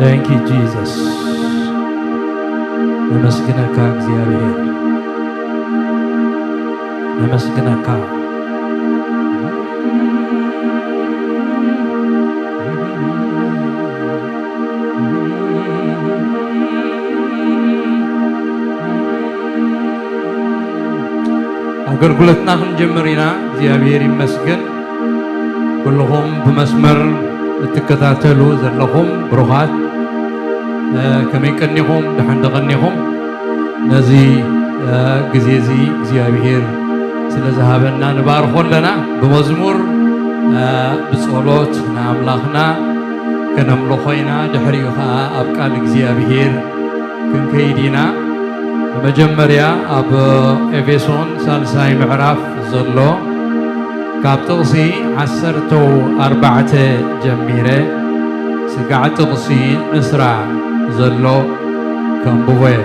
Thank you, Jesus. ነመስግነካ እግዚኣብሔር፣ ነመስግነካ። ኣገልግሎትና ክንጀምር ኢና። እግዚኣብሔር ይመስገን። ኩልኹም ብመስመር እትከታተሉ ዘለኹም ብሩኻት፣ እ፣ ከመይ ቀኒኹም? ደሓን ዶ ቀኒኹም? ነዚ፣ እ፣ ግዜ እዚ እግዚኣብሔር ስለ ዝሃበና ንባርኾ ኣለና። ብመዝሙር፣ እ፣ ብጸሎት ንኣምላኽና ከነምልኾ ኢና። ድሕሪኡ ኸኣ ኣብ ቃል እግዚኣብሔር ክንከይድ ኢና። ብመጀመርያ ኣብ ኤፌሶን ሳልሳይ ምዕራፍ ዘሎ ካብ ጥቕሲ ዓሰርተ ኣርባዕተ ጀሚረ ስጋዕ ጥቕሲ ዕስራ ዘሎ ከንብቦ እየ።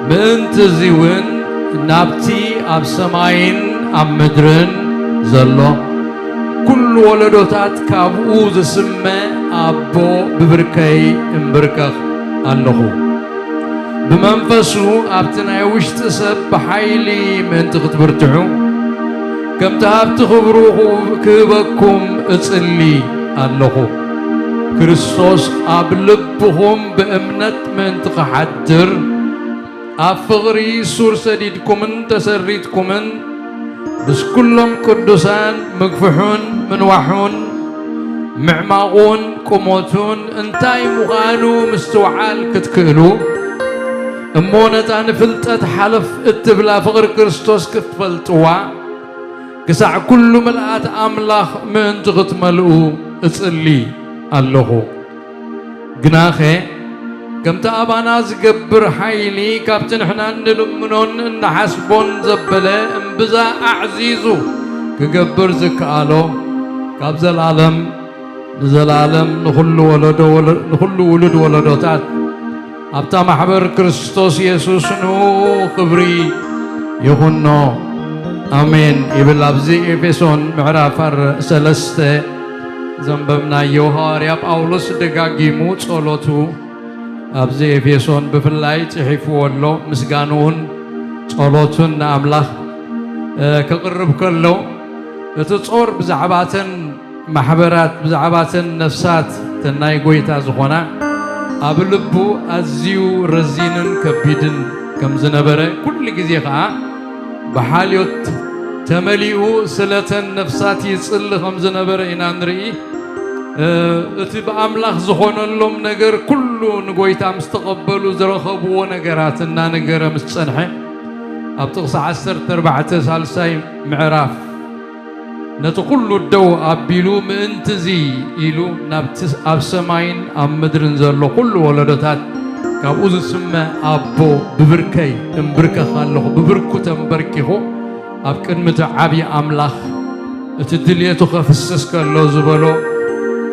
ምእንቲ እዚ እውን ናብቲ ኣብ ሰማይን ኣብ ምድርን ዘሎ ኩሉ ወለዶታት ካብኡ ዝስመ ኣቦ ብብርከይ እምብርከኽ ኣለኹ። ብመንፈሱ ኣብቲ ናይ ውሽጢ ሰብ ብሓይሊ ምእንቲ ክትብርትዑ፣ ከምቲ ሃብቲ ክብሩ ክህበኩም እጽሊ ኣለኹ። ክርስቶስ ኣብ ልብኹም ብእምነት ምእንቲ ክሓድር፣ ኣብ ፍቕሪ ሱር ሰዲድኩምን ተሰሪትኩምን፣ ምስ ኩሎም ቅዱሳን ምግፍሑን ምንዋሑን፣ ምዕማቑን ቁሞቱን እንታይ ምዃኑ ምስትውዓል ክትክእሉ፣ እሞ ነታ ንፍልጠት ሓለፍ እትብላ ፍቕሪ ክርስቶስ ክትፈልጥዋ፣ ክሳዕ ኩሉ ምልኣት ኣምላኽ ምእንቲ ክትመልኡ እጽሊ ኣለኹ። ግናኸ፣ ከምቲ ኣባና ዝገብር ሓይሊ፣ ካብቲ ንሕና እንልምኖን እንሓስቦን ዘበለ እምብዛ ኣዕዚዙ ክገብር ዝከኣሎ፣ ካብ ዘላለም ንዘላለም ንኹሉ ወለዶ ወለ-፣ ንኹሉ ውሉድ ወለዶታት ኣብታ ማሕበር ክርስቶስ የሱስ ንኡ ክብሪ ይኹኖ። ኣሜን ይብል። ኣብዚ ኤፌሶን ምዕራፍ ኣር-፣ ሰለስተ ዘንበብናዮ፣ ሃዋርያ ጳውሎስ ደጋጊሙ ጸሎቱ ኣብዚ ኤፌሶን ብፍላይ ጽሒፍዎ ኣሎ። ምስጋንኡን ጸሎቱን ንኣምላኽ፣ እ፣ ከቕርብ ከሎ፣ እቲ ጾር ብዛዕባተን ማሕበራት፣ ብዛዕባተን ነፍሳት እተን ናይ ጐይታ ዝኾና፣ ኣብ ልቡ ኣዝዩ ረዚንን ከቢድን ከም ዝነበረ፣ ኩሉ ግዜ ኸኣ ብሓልዮት ተመሊኡ ስለተን ነፍሳት ይጽሊ ከም ዝነበረ ኢና ንርኢ። እ፣ እቲ ብኣምላኽ ዝኾነሎም ነገር ኩሉ ንጐይታ ምስ ተቐበሉ ዝረኸብዎ ነገራት እናነገረ ምስ ጸንሐ፣ ኣብ ጥቕሲ ዓሰርተ ኣርባዕተ ሳልሳይ ምዕራፍ፣ ነቲ ኩሉ ደው ኣቢሉ፣ ምእንቲ እዚ ኢሉ ናብቲ ኣብ ሰማይን ኣብ ምድርን ዘሎ ኩሉ ወለዶታት ካብኡ ዝስመ ኣቦ ብብርከይ እምብርከኽ ኣለኹ። ብብርኩ ተንበርኪኹ ኣብ ቅድሚ እቲ ዓብዪ ኣምላኽ እቲ ድልየቱ ከፍስስ ከሎ ዝበሎ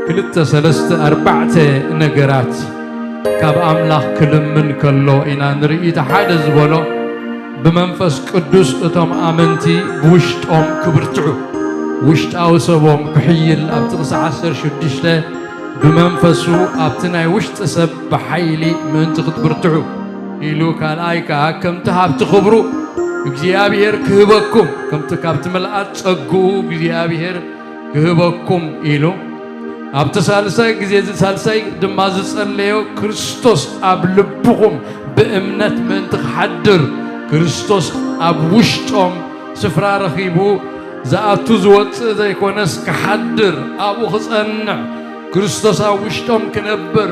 ክልተ፣ ሰለስተ፣ ኣርባዕተ ነገራት ካብ ኣምላኽ ክልምን ከሎ ኢና ንርኢ። እቲ ሓደ ዝበሎ፣ ብመንፈስ ቅዱስ እቶም ኣመንቲ ብውሽጦም ክብርትዑ፣ ውሽጣዊ ሰቦም ክሕይል፣ ኣብ ጥቕሲ ዓሰርተ ሽዱሽተ፣ ብመንፈሱ ኣብቲ ናይ ውሽጢ ሰብ ብሓይሊ ምእንቲ ክትብርትዑ ኢሉ፣ ካልኣይ ከኣ ከምቲ ሃብቲ ክብሩ እግዚኣብሔር ክህበኩም፣ ከምቲ ካብቲ ምልኣት ጸግኡ እግዚኣብሔር ክህበኩም ኢሉ፣ ኣብቲ ሳልሳይ ግዜ እዚ፣ ሳልሳይ ድማ ዝጸለዮ፣ ክርስቶስ ኣብ ልብኹም ብእምነት ምእንቲ ክሓድር፣ ክርስቶስ ኣብ ውሽጦም ስፍራ ረኺቡ፣ ዝኣቱ ዝወጽእ ዘይኮነስ ክሓድር፣ ኣብኡ ክጸንዕ፣ ክርስቶስ ኣብ ውሽጦም ክነብር፣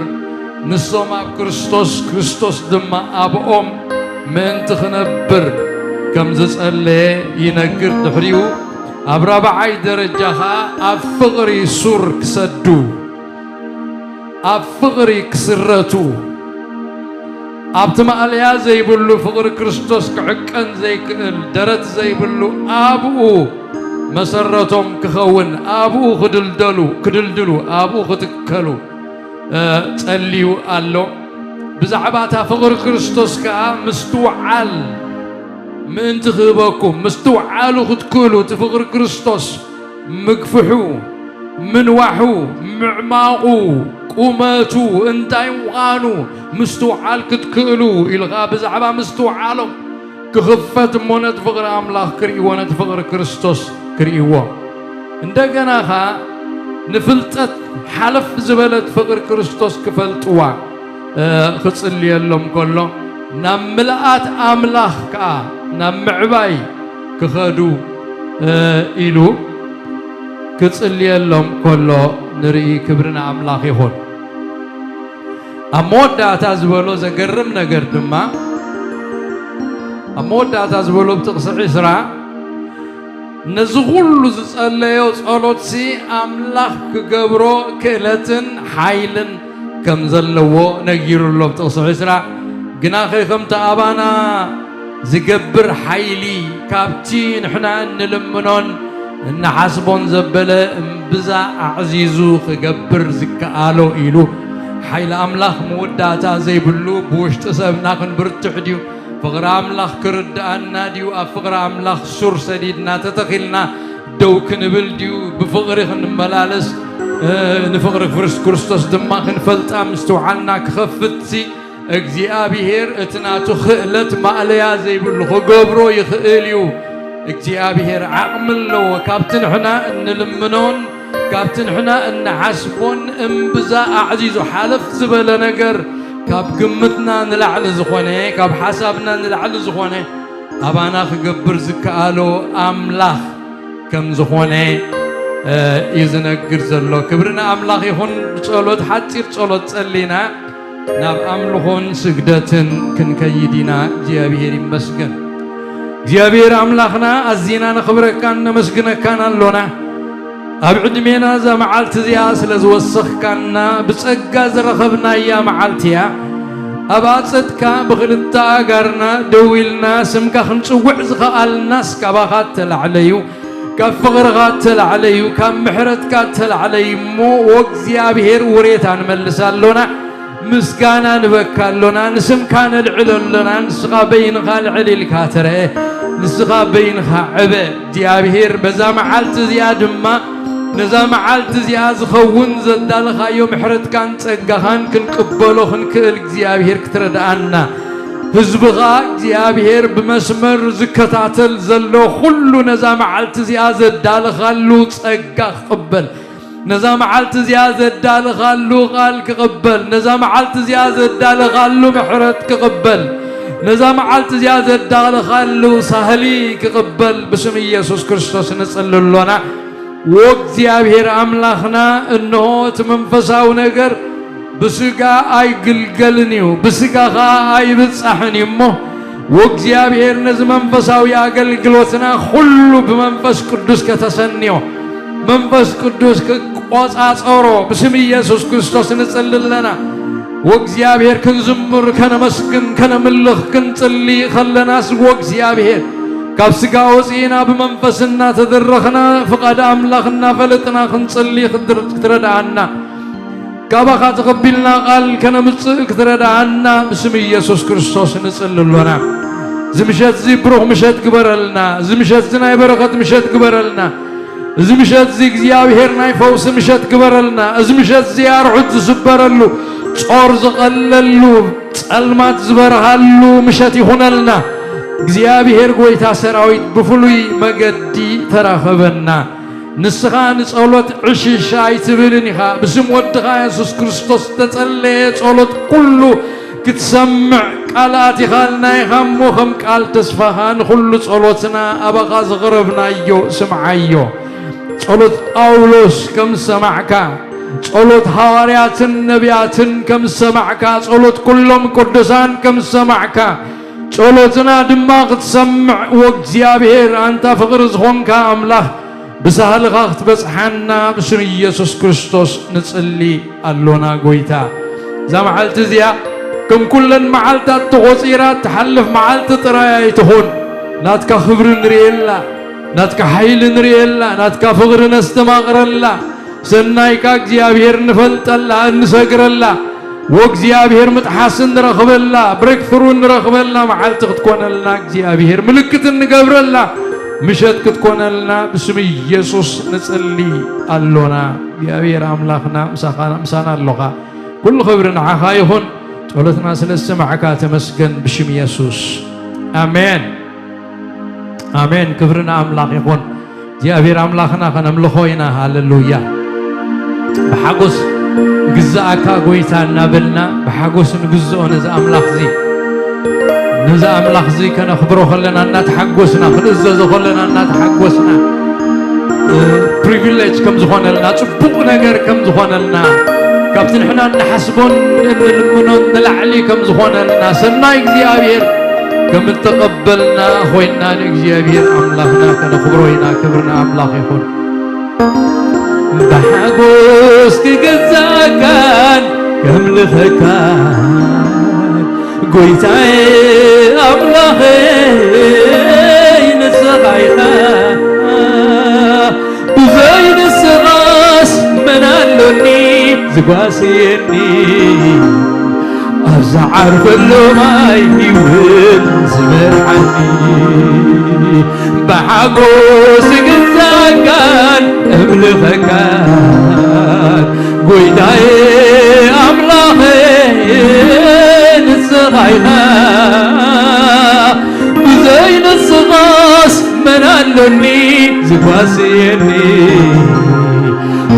ንሶም ኣብ ክርስቶስ፣ ክርስቶስ ድማ ኣብኦም ምእንቲ ክነብር ከም ዝጸለየ ይነግር። ድሕሪኡ ኣብ ራብዓይ ደረጃ ኸኣ ኣብ ፍቕሪ ሱር ክሰዱ፣ ኣብ ፍቕሪ ክስረቱ፣ ኣብቲ ማእለያ ዘይብሉ ፍቕሪ ክርስቶስ ክዕቀን ዘይክእል፣ ደረት ዘይብሉ፣ ኣብኡ መሰረቶም ክኸውን፣ ኣብኡ ክድልደሉ፣ ክድልድሉ፣ ኣብኡ ክትከሉ፣ እ፣ ጸልዩ ኣሎ። ብዛዕባ እታ ፍቕሪ ክርስቶስ ከኣ ምስትውዓል ምእንቲ ክህበኩም፣ ምስትውዓሉ ክትክእሉ፣ እቲ ፍቕሪ ክርስቶስ ምግፍሑ፣ ምንዋሑ፣ ምዕማቑ፣ ቁመቱ እንታይ ምዃኑ ምስትውዓል ክትክእሉ ኢልኻ ብዛዕባ ምስትውዓሎም ክኽፈት እሞ ነቲ ፍቕሪ ኣምላኽ ክርእይዎ፣ ነቲ ፍቕሪ ክርስቶስ ክርእይዎ። እንደገና ኸኣ ንፍልጠት ሓለፍ ዝበለት ፍቕሪ ክርስቶስ ክፈልጥዋ እ፣ ክጽልየሎም ከሎ ናብ ምልኣት ኣምላኽ ከኣ ናብ ምዕባይ ክኸዱ እ፣ ኢሉ ክጽልየሎም ከሎ ንርኢ። ክብሪ ንኣምላኽ ይኹን። ኣብ መወዳእታ ዝበሎ ዘገርም ነገር ድማ ኣብ መወዳእታ ዝበሎ ኣብ ጥቕሲ ዕስራ ነዚ ኩሉ ዝጸለዮ ጸሎትሲ ኣምላኽ ክገብሮ ክእለትን ሓይልን ከም ዘለዎ ነጊሩ ኣሎ ኣብ ጥቕሲ ዕስራ። ግናኸ ከምቲ ኣባና ዝገብር ሓይሊ ካብቲ ንሕና እንልምኖን እንሓስቦን ዘበለ እምብዛ ኣዕዚዙ ክገብር ዝከኣሎ ኢሉ። ሓይሊ ኣምላኽ መወዳእታ ዘይብሉ ብውሽጢ ሰብና ክንብርትዕ ድዩ? ፍቕሪ ኣምላኽ ክርድኣና ድዩ? ኣብ ፍቕሪ ኣምላኽ ሱር ሰዲድና ተተኺልና ደው ክንብል ድዩ? ብፍቕሪ ክንመላለስ እ፣ ንፍቕሪ ክርስ-፣ ክርስቶስ ድማ ክንፈልጣ ምስትውዓልና ክኸፍትሲ እግዚኣብሔር እቲ ናቱ ክእለት ማእለያ ዘይብሉ ክገብሮ ይኽእል እዩ። እግዚኣብሔር ዓቕሚ ኣለዎ። ካብቲ ንሕና እንልምኖን ካብቲ ንሕና እንሓስቦን እምብዛ ኣዕዚዙ ሓለፍ ዝበለ ነገር ካብ ግምትና ንላዕሊ ዝኾነ፣ ካብ ሓሳብና ንላዕሊ ዝኾነ ኣባና ክገብር ዝከኣሎ ኣምላኽ ከም ዝኾነ እ፣ እዩ ዝነግር ዘሎ። ክብሪ ንኣምላኽ ይኹን። ብጸሎት፣ ሓጺር ጸሎት ጸሊና ናብ ኣምልኾን ስግደትን ክንከይድ ኢና። እግዚኣብሔር ይመስገን። እግዚኣብሔር ኣምላኽና ኣዚና ነኽብረካን ነመስግነካን ኣሎና። ኣብ ዕድሜና እዛ መዓልቲ እዚኣ ስለ ዝወሰኽካና፣ ብጸጋ ዝረኸብናያ መዓልቲ እያ። ኣብ ኣጸድካ ብኽልተ ኣጋርና ደው ኢልና ስምካ ክንጽውዕ ዝኸኣልናስ ካባኻ እተላዕለ እዩ። ካብ ፍቕርኻ እተላዕለ እዩ። ካብ ምሕረትካ እተላዕለ እዩ እሞ፣ ወእግዚኣብሔር ውሬታ ንመልስ ኣሎና። ምስጋና ንበካ ኣሎና፣ ንስምካ ነልዕል ኣሎና። ንስኻ በይንኻ ልዕል ኢልካ ትረአ፣ ንስኻ በይንኻ ዕበ እግዚኣብሔር። በዛ መዓልቲ እዚኣ ድማ ነዛ መዓልቲ እዚኣ ዝኸውን ዘዳለኻዮ ምሕረትካን ጸጋኻን ክንቅበሎ ክንክእል እግዚኣብሔር ክትረድኣና፣ ህዝብኻ እግዚኣብሔር ብመስመር ዝከታተል ዘሎ ኩሉ ነዛ መዓልቲ እዚኣ ዘዳለኻሉ ጸጋ ክቕበል፣ ነዛ መዓልቲ እዚኣ ዘዳለኻሉ ቃል ክቕበል፣ ነዛ መዓልቲ እዚኣ ዘዳለኻሉ ምሕረት ክቕበል፣ ነዛ መዓልቲ እዚኣ ዘዳለኻሉ ሳህሊ ክቕበል ብስም ኢየሱስ ክርስቶስ ንጽሊ ኣሎና። ወእግዚኣብሔር ኣምላኽና፣ እንሆ እቲ መንፈሳዊ ነገር ብስጋ ኣይግልገልን እዩ፣ ብስጋ ኸኣ ኣይብጻሕን እዩ እሞ፣ ወእግዚኣብሔር ነዚ መንፈሳዊ ኣገልግሎትና ኩሉ ብመንፈስ ቅዱስ ከተሰንዮ፣ መንፈስ ቅዱስ ክቆጻጸሮ ብስም ኢየሱስ ክርስቶስ ንጽሊ ኣለና። ወእግዚኣብሔር ክንዝምር፣ ከነመስግን፣ ከነምልኽ ክንጽሊ ኸለናስ፣ ወእግዚኣብሔር ካብ ስጋ ወጺእና ብመንፈስ እናተደረኽና ፍቓድ ኣምላኽ እናፈለጥና ክንጽሊ ክትር-፣ ክትረድኣና፣ ካባኻ ተቐቢልና ቃል ከነምጽእ ክትረድኣና ብስም ኢየሱስ ክርስቶስ ንጽሊ ኣሎና። እዚ ምሸት እዚ ብሩኽ ምሸት ግበረልና። እዚ ምሸት እዚ ናይ በረኸት ምሸት ግበረልና። እዚ ምሸት እዚ እግዚኣብሔር ናይ ፈውሲ ምሸት ግበረልና። እዚ ምሸት እዚ ኣርዑት ዝስበረሉ፣ ጾር ዝቐለሉ፣ ጸልማት ዝበርሃሉ ምሸት ይኹነልና። እግዚኣብሔር ጐይታ ሰራዊት ብፍሉይ መገዲ ተራኸበና። ንስኻ ንጸሎት ዕሽሽ ኣይትብልን ኢኻ። ብስም ወድኻ የሱስ ክርስቶስ ዝተጸለየ ጸሎት ኩሉ ክትሰምዕ ቃል ኣቲኻልና ኢኻ እሞ፣ ከም ቃል ተስፋኻ ንኹሉ ጸሎትና ኣባኻ ዘቕረብናዮ ስምዓዮ። ጸሎት ጳውሎስ ከም ዝሰማዕካ፣ ጸሎት ሃዋርያትን ነቢያትን ከም ዝሰማዕካ፣ ጸሎት ኩሎም ቅዱሳን ከም ዝሰማዕካ፣ ጸሎትና ድማ ክትሰምዕ ወእግዚኣብሔር ኣንታ ፍቕሪ ዝኾንካ ኣምላኽ ብሳህልኻ ክትበጽሓና ብስም ኢየሱስ ክርስቶስ ንጽሊ ኣሎና ጐይታ። እዛ መዓልቲ እዚኣ ከም ኩለን መዓልታት ተቖጺራ እትሓልፍ መዓልቲ ጥራይ ኣይትኹን። ናትካ ክብሪ ንርእየላ፣ ናትካ ሓይሊ ንርእየላ፣ ናትካ ፍቕሪ ነስተማቕረላ፣ ሰናይካ እግዚኣብሔር ንፈልጠላ፣ እንሰግረላ፣ ወእግዚኣብሔር ምጥሓስ እንረኽበላ፣ ብሬክትሩ እንረኽበላ መዓልቲ ክትኮነልና እግዚኣብሔር ምልክት እንገብረላ ምሸት ክትኮነልና ብስም ኢየሱስ ንጽሊ ኣሎና። እግዚኣብሔር ኣምላኽና ምሳኻ-፣ ምሳና ኣሎኻ። ኩሉ ክብሪ ንዓኻ ይኹን። ጸሎትና ስለ ዝሰማዕካ ተመስገን ብሽም የሱስ። ኣሜን። ኣሜን። ክብሪ ንኣምላኽ ይኹን። እግዚኣብሔር ኣምላኽና ከነምልኾ ኢና። ሃሌሉያ። ብሓጎስ ግዛኣካ ጎይታ እናበልና ብሓጎስ ንግዝኦ ነዚ ኣምላኽ እዚ፣ ነዚ ኣምላኽ እዚ ከነኽብሮ ከለና እናተሓጎስና፣ ክንእዘዞ ከለና እናተሓጎስና፣ እ፣ ፕሪቪሌጅ ከም ዝኾነልና፣ ጽቡቕ ነገር ከም ዝኾነልና፣ ካብቲ ንሕና እንሓስቦን እንልምኖን ንላዕሊ ከም ዝኾነልና፣ ሰናይ እግዚኣብሔር ከም እተቐበልና ኮይንና ንእግዚኣብሔር ኣምላኽና ከነኽብሮ ኢና። ክብሪ ንኣምላኽ ይኹን። ብሓጎስ ክገዛእካን ከምልኸካን ጎይታዬ ኣምላኸይ ንስኻ ኢኻ። ብዘይ ንስኻስ መን ኣሎኒ ዝጓስየኒ? ኣብ ዝዓርፈሉ ማይ ህይወት ዝመርሓኒ። ብሓጎስ እግዛእካን እምልኸካን ጎይታዬ ኣምላኸይ ንስኻ ኢኻ። ብዘይ ንስኻስ መን ኣሎኒ ዝጓስየኒ?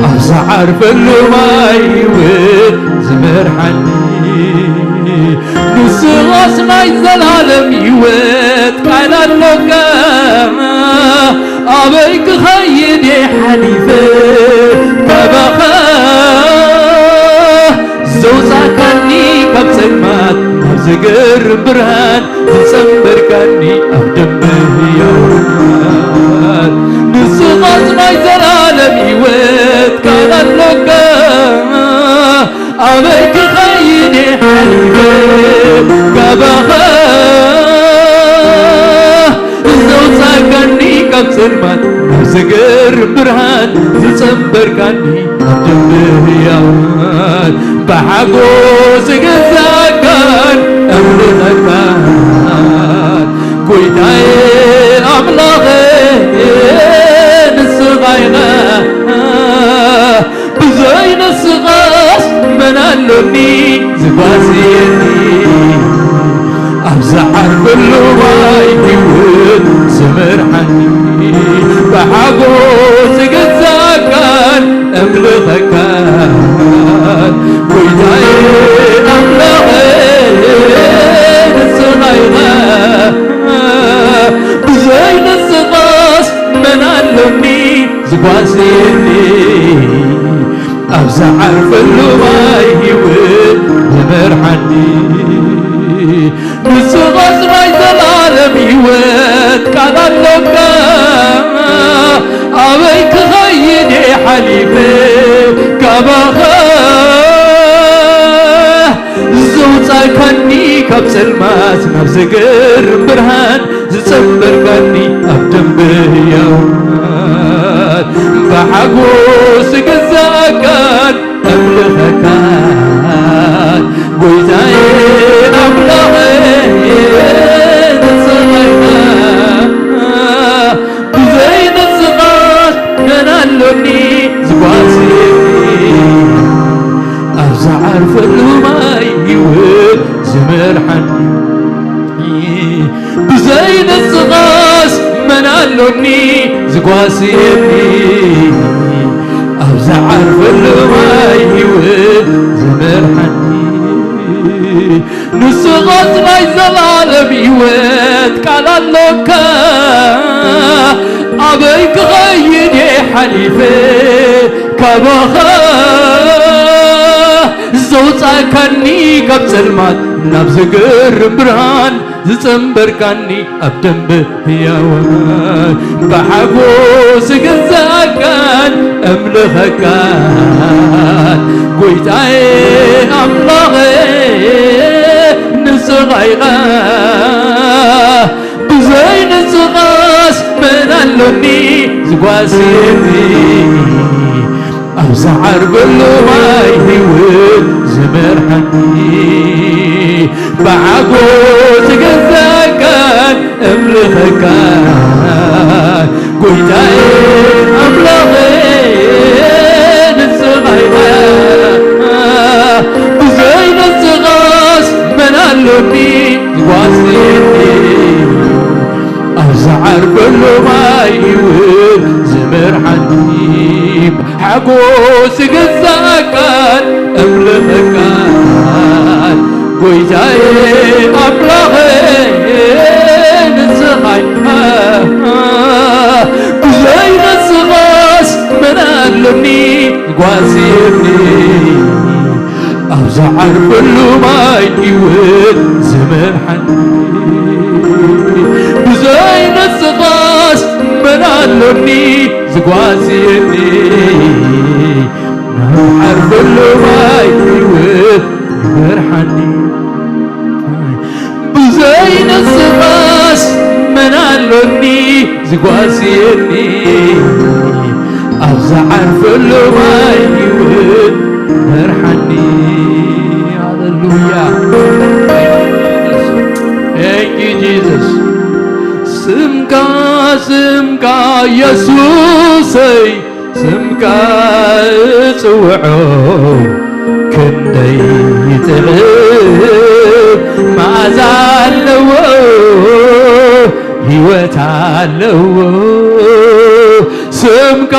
ኣብ ዝዓርፈሉ ማይ ህይወት ዝመርሓኒ። ንስኻስ ናይ ዘላለም ህይወት ቃል ኣሎካ። ኣበይ ክኸይድ እየ ሓሊፈ ካባኻ? ዘውጻእካኒ ካብ ጸልማት ናብ ዝገርም ብርሃን ዝጸንበርካኒ ኣብ ደንበ ህያዋን። ንስኻስ ናይ ዘላለም ህይወት ቃል ኣሎካ። ኣበይ ክኸይድ እየ ሓሊፈ ካባኻ? ዘውጻእካኒ ካብ ጸልማት ናብ ዝገርም ብርሃን ዝጸንበርካኒ ኣብ ደንበ ህያዋን። ብሓጎስ እገዛእካን እምልኸካን ጎይታዬ ኣምላኸ ንስኻ ኢኻ። ብዘይ ንስኻስ መን ኣሎኒ ዝጓስየኒ? ኣብ ዝዓርፈሉ ማይ ህይወት ዝመርሓኒ። ብሓጎስ እገዛእካን እምልኸካን ጎይታዬ ኣምላኸ ንስኻ ኢኻ። ብዘይ ንስኻስ መን ኣሎኒ ዝጓስየኒ? ኣብ ዝዓርፈሉ ማይ ህይወት ዝመርሓኒ። ንስኻስ ናይ ዘላለም ህይወት ቃል ኣሎካ። ኣበይ ክኸይድ እየ ሓሊፈ ካባኻ? ዘውጻእካኒ ካብ ጸልማት ናብ ዝገርም ብርሃን ዝጸንበርካኒ ኣብ ደንበ ህያዋን። ብሓጎስ እገዛእካን እምልኸካን ጎይታዬ ኣምላኸ ንስኻ ኢኻ። ብዘይ ንስኻስ መን ኣሎኒ ዝጓስየኒ? ኣብ ዝዓርፈሉ ማይ ህይወት ዝመርሓኒ። ብዘይ ንስኻስ መን ኣሎኒ ዝጓስየኒ? ኣብ ዝዓርፈሉ ማይ ህይወት ዝመርሓኒ። ንስኻስ ናይ ዘላለም ህይወት ቃል ኣሎካ። ኣበይ ክኸይድ እየ ሓሊፈ ካባኻ? ዘውጻእካኒ ካብ ጸልማት ናብ ዝገርም ብርሃን ዝጸንበርካኒ ኣብ ደንበ ህያዋን። ብሓጎስ እገዛእካን እምልኸካን ጎይታዬ ኣምላኸ ንስኻ ኢኻ። ብዘይ ንስኻስ መን ኣሎኒ ዝጓስየኒ? ኣብ ዝዓርበሉ ማይ ህይወት ዝመርሓኒ። ብሓጎስ እገዛእካን እምልኸካን ጎይታዬ ኣምላኸ፣ ጓዝኒ ኣብ ዝዓርፈሉ ማይ እውን ዝመርሓኒ። ሓጎስ ዝገዛእ ቃል ኣምልኸካ ጎይታዬ ኣምላኸ ንስኻ ኢኻ። ብዘይ ንስኻስ መን ኣሎኒ ጓዝኒ ኣብ ዝዓርፈሉ ማይ እውን ዝመርሓኒ። ብዘይ ንስኻስ መን ኣሎኒ ዝጓዝየኒ ናብ ዓርፈሉ ማይ እውን ይመርሓኒ። ብዘይ ንስኻስ መን ኣሎኒ ዝጓዝየኒ ኣብ ዝዓርፈሉ ማይ እውን መርሓኒ። ሃሌሉያ። Thank you, Jesus. ስምካ፣ ስምካ የሱሰይ፣ ስምካ እጽውዖ ክንደይ ይጥዕም፣ መዓዛ ኣለዎ፣ ህይወት ኣለዎ። ስምካ፣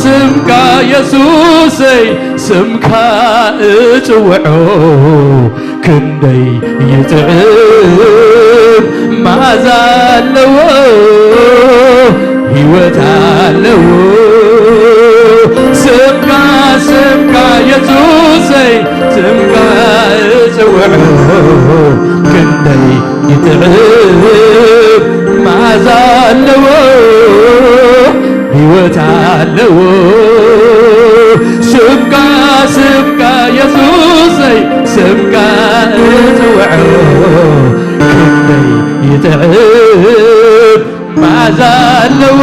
ስምካ የሱሰይ፣ ስምካ እጽውዖ ክንደይ ይጥዕም፣ መዓዛ ኣለዎ፣ ህይወት ኣለዎ። ስምካ፣ ስምካ የሱሰይ፣ ስምካ እጽውዖ ክንደይ ይጥዕም፣ መዓዛ ኣለዎ፣ ህይወት ኣለዎ። ስምካ፣ ስምካ የሱሰይ፣ ስምካ እጽውዖ ክንደይ ይጥዕም፣ መዓዛ ኣለዎ።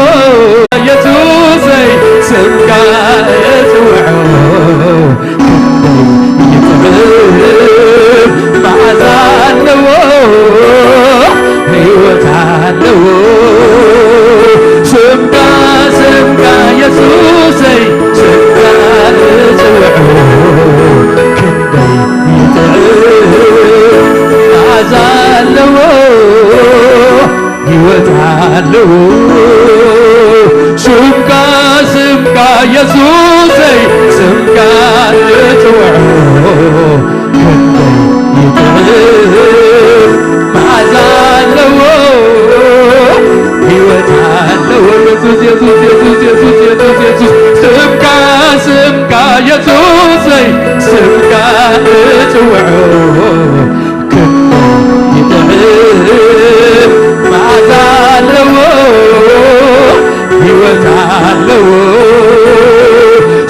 የሱሰይ፣ ስምካ እጽውዖ ክንደይ ይጥዕም፣ መዓዛ ኣለዎ፣ ህይወት ኣለዎ። ስምካ፣ ስምካ የሱሰይ፣ ስምካ እጽውዖ ክንደይ ይጥዕም፣ መዓዛ ኣለዎ፣ ህይወት ኣለዎ። ስምካ፣ ስምካ የሱሰይ፣ ስምካ እጽውዖ ክንደይ ይጥዕም፣ መዓዛ ኣለዎ፣ ህይወት ኣለዎ። የሱስ፣ የሱስ፣ የሱስ፣ የሱስ፣ የሱስ፣ የሱስ፣ ስምካ፣ ስምካ የሱሰይ፣ ስምካ እጽውዖ ይጥዕም፣ መዓዛ ኣለዎ፣ ህይወት ኣለዎ።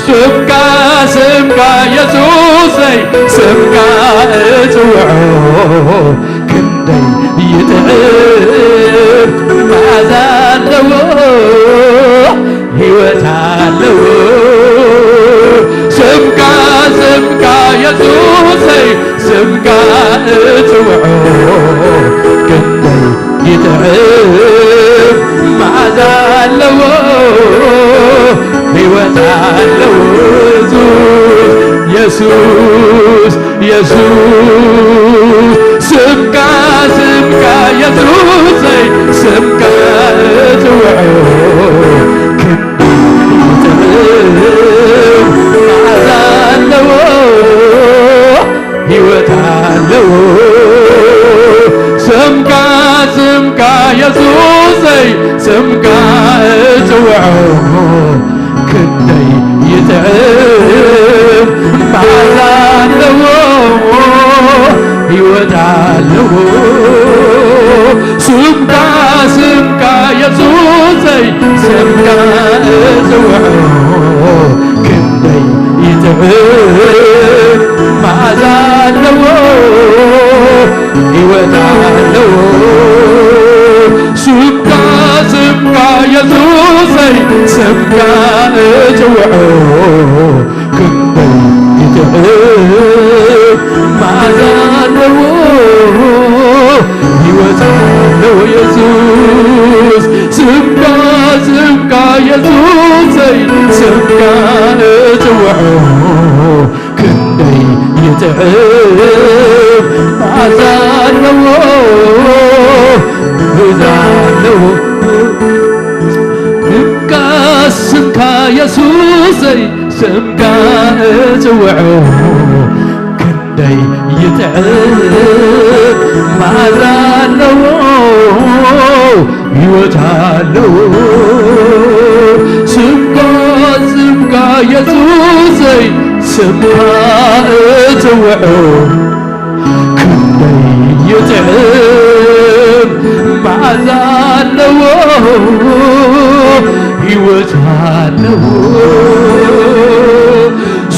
ስምካ፣ ስምካ የሱሰይ፣ ስምካ እጽውዖ ክንደይ ይጥዕም፣ መዓዛ ኣለዎ፣ ህይወት ኣለዎ። ስምካ፣ ስምካ የሱሰይ፣ ስምካ እጽውዖ ክንደይ ይጥዕም፣ መዓዛ ኣለዎ፣ ህይወት ኣለዎ። የሱስ፣ የሱስ፣ የሱስ፣ ስምካ፣ ስምካ የሱሰይ፣ ስምካ እጽውዖ ክንደይ ይጥዕም፣ መዓዛ ኣለዎ፣ ህይወት ኣለዎ። ስምካ፣ ስምካ የሱሰይ፣ ስምካ እጽውዖ ክንደይ ይጥዕም፣ መዓዛ ኣለዎ፣ ህይወት ኣለዎ። ስምካ፣ ስምካ የሱሰይ፣ ስምካ እጽውዖ ክንደይ ይጥዕም፣ መዓዛ ኣለዎ፣ ህይወት ኣለዎ። ስምካ፣ ስምካ የሱሰይ፣ ስምካ እጽውዖ ክንደይ ይጥዕም፣ መዓዛ ኣለዎ፣ ህይወት ኣለዎ። የሱስ፣ ስምካ፣ ስምካ የሱሰይ፣ ስምካ እጽውዖ ክንደይ ይጥዕም፣ መዓዛ ኣለዎ፣ ስምካ እጽውዖ ክንደይ ይጥዕም፣ መዓዛ ኣለዎ፣ ህይወት ኣለዎ። ስምካ፣ ስምካ የሱሰይ፣ ስምካ እጽውዖ ክንደይ ይጥዕም፣ መዓዛ ኣለዎ፣ ህይወት ኣለዎ።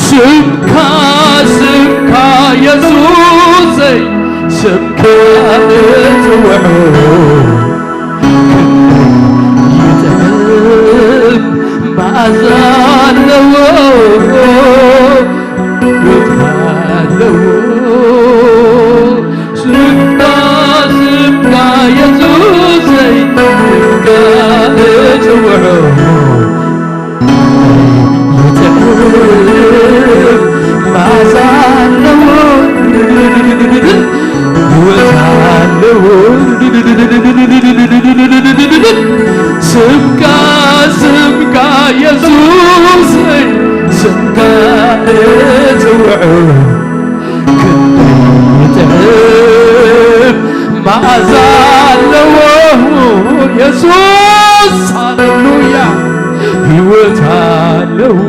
ስምካ፣ ስምካ የሱሰይ፣ ስምካ እጽውዖ ክንደይ ይጥዕም፣ መዓዛ ኣለዎ፣ ህይወት ኣለዎ። ስምካ፣ ስምካ የሱሰይ፣ ስምካ እጽውዖ ይጥዕም፣ መዓዛ ኣለዎ፣ ህይወት ኣለዎ። ስምካ፣ ስምካ የሱሰይ፣ ስምካ እጽውዖ ክንደይ ይጥዕም፣ መዓዛ ኣለዎ የሱስ፣ ሃሌሉያ፣ ህይወት ኣለዎ።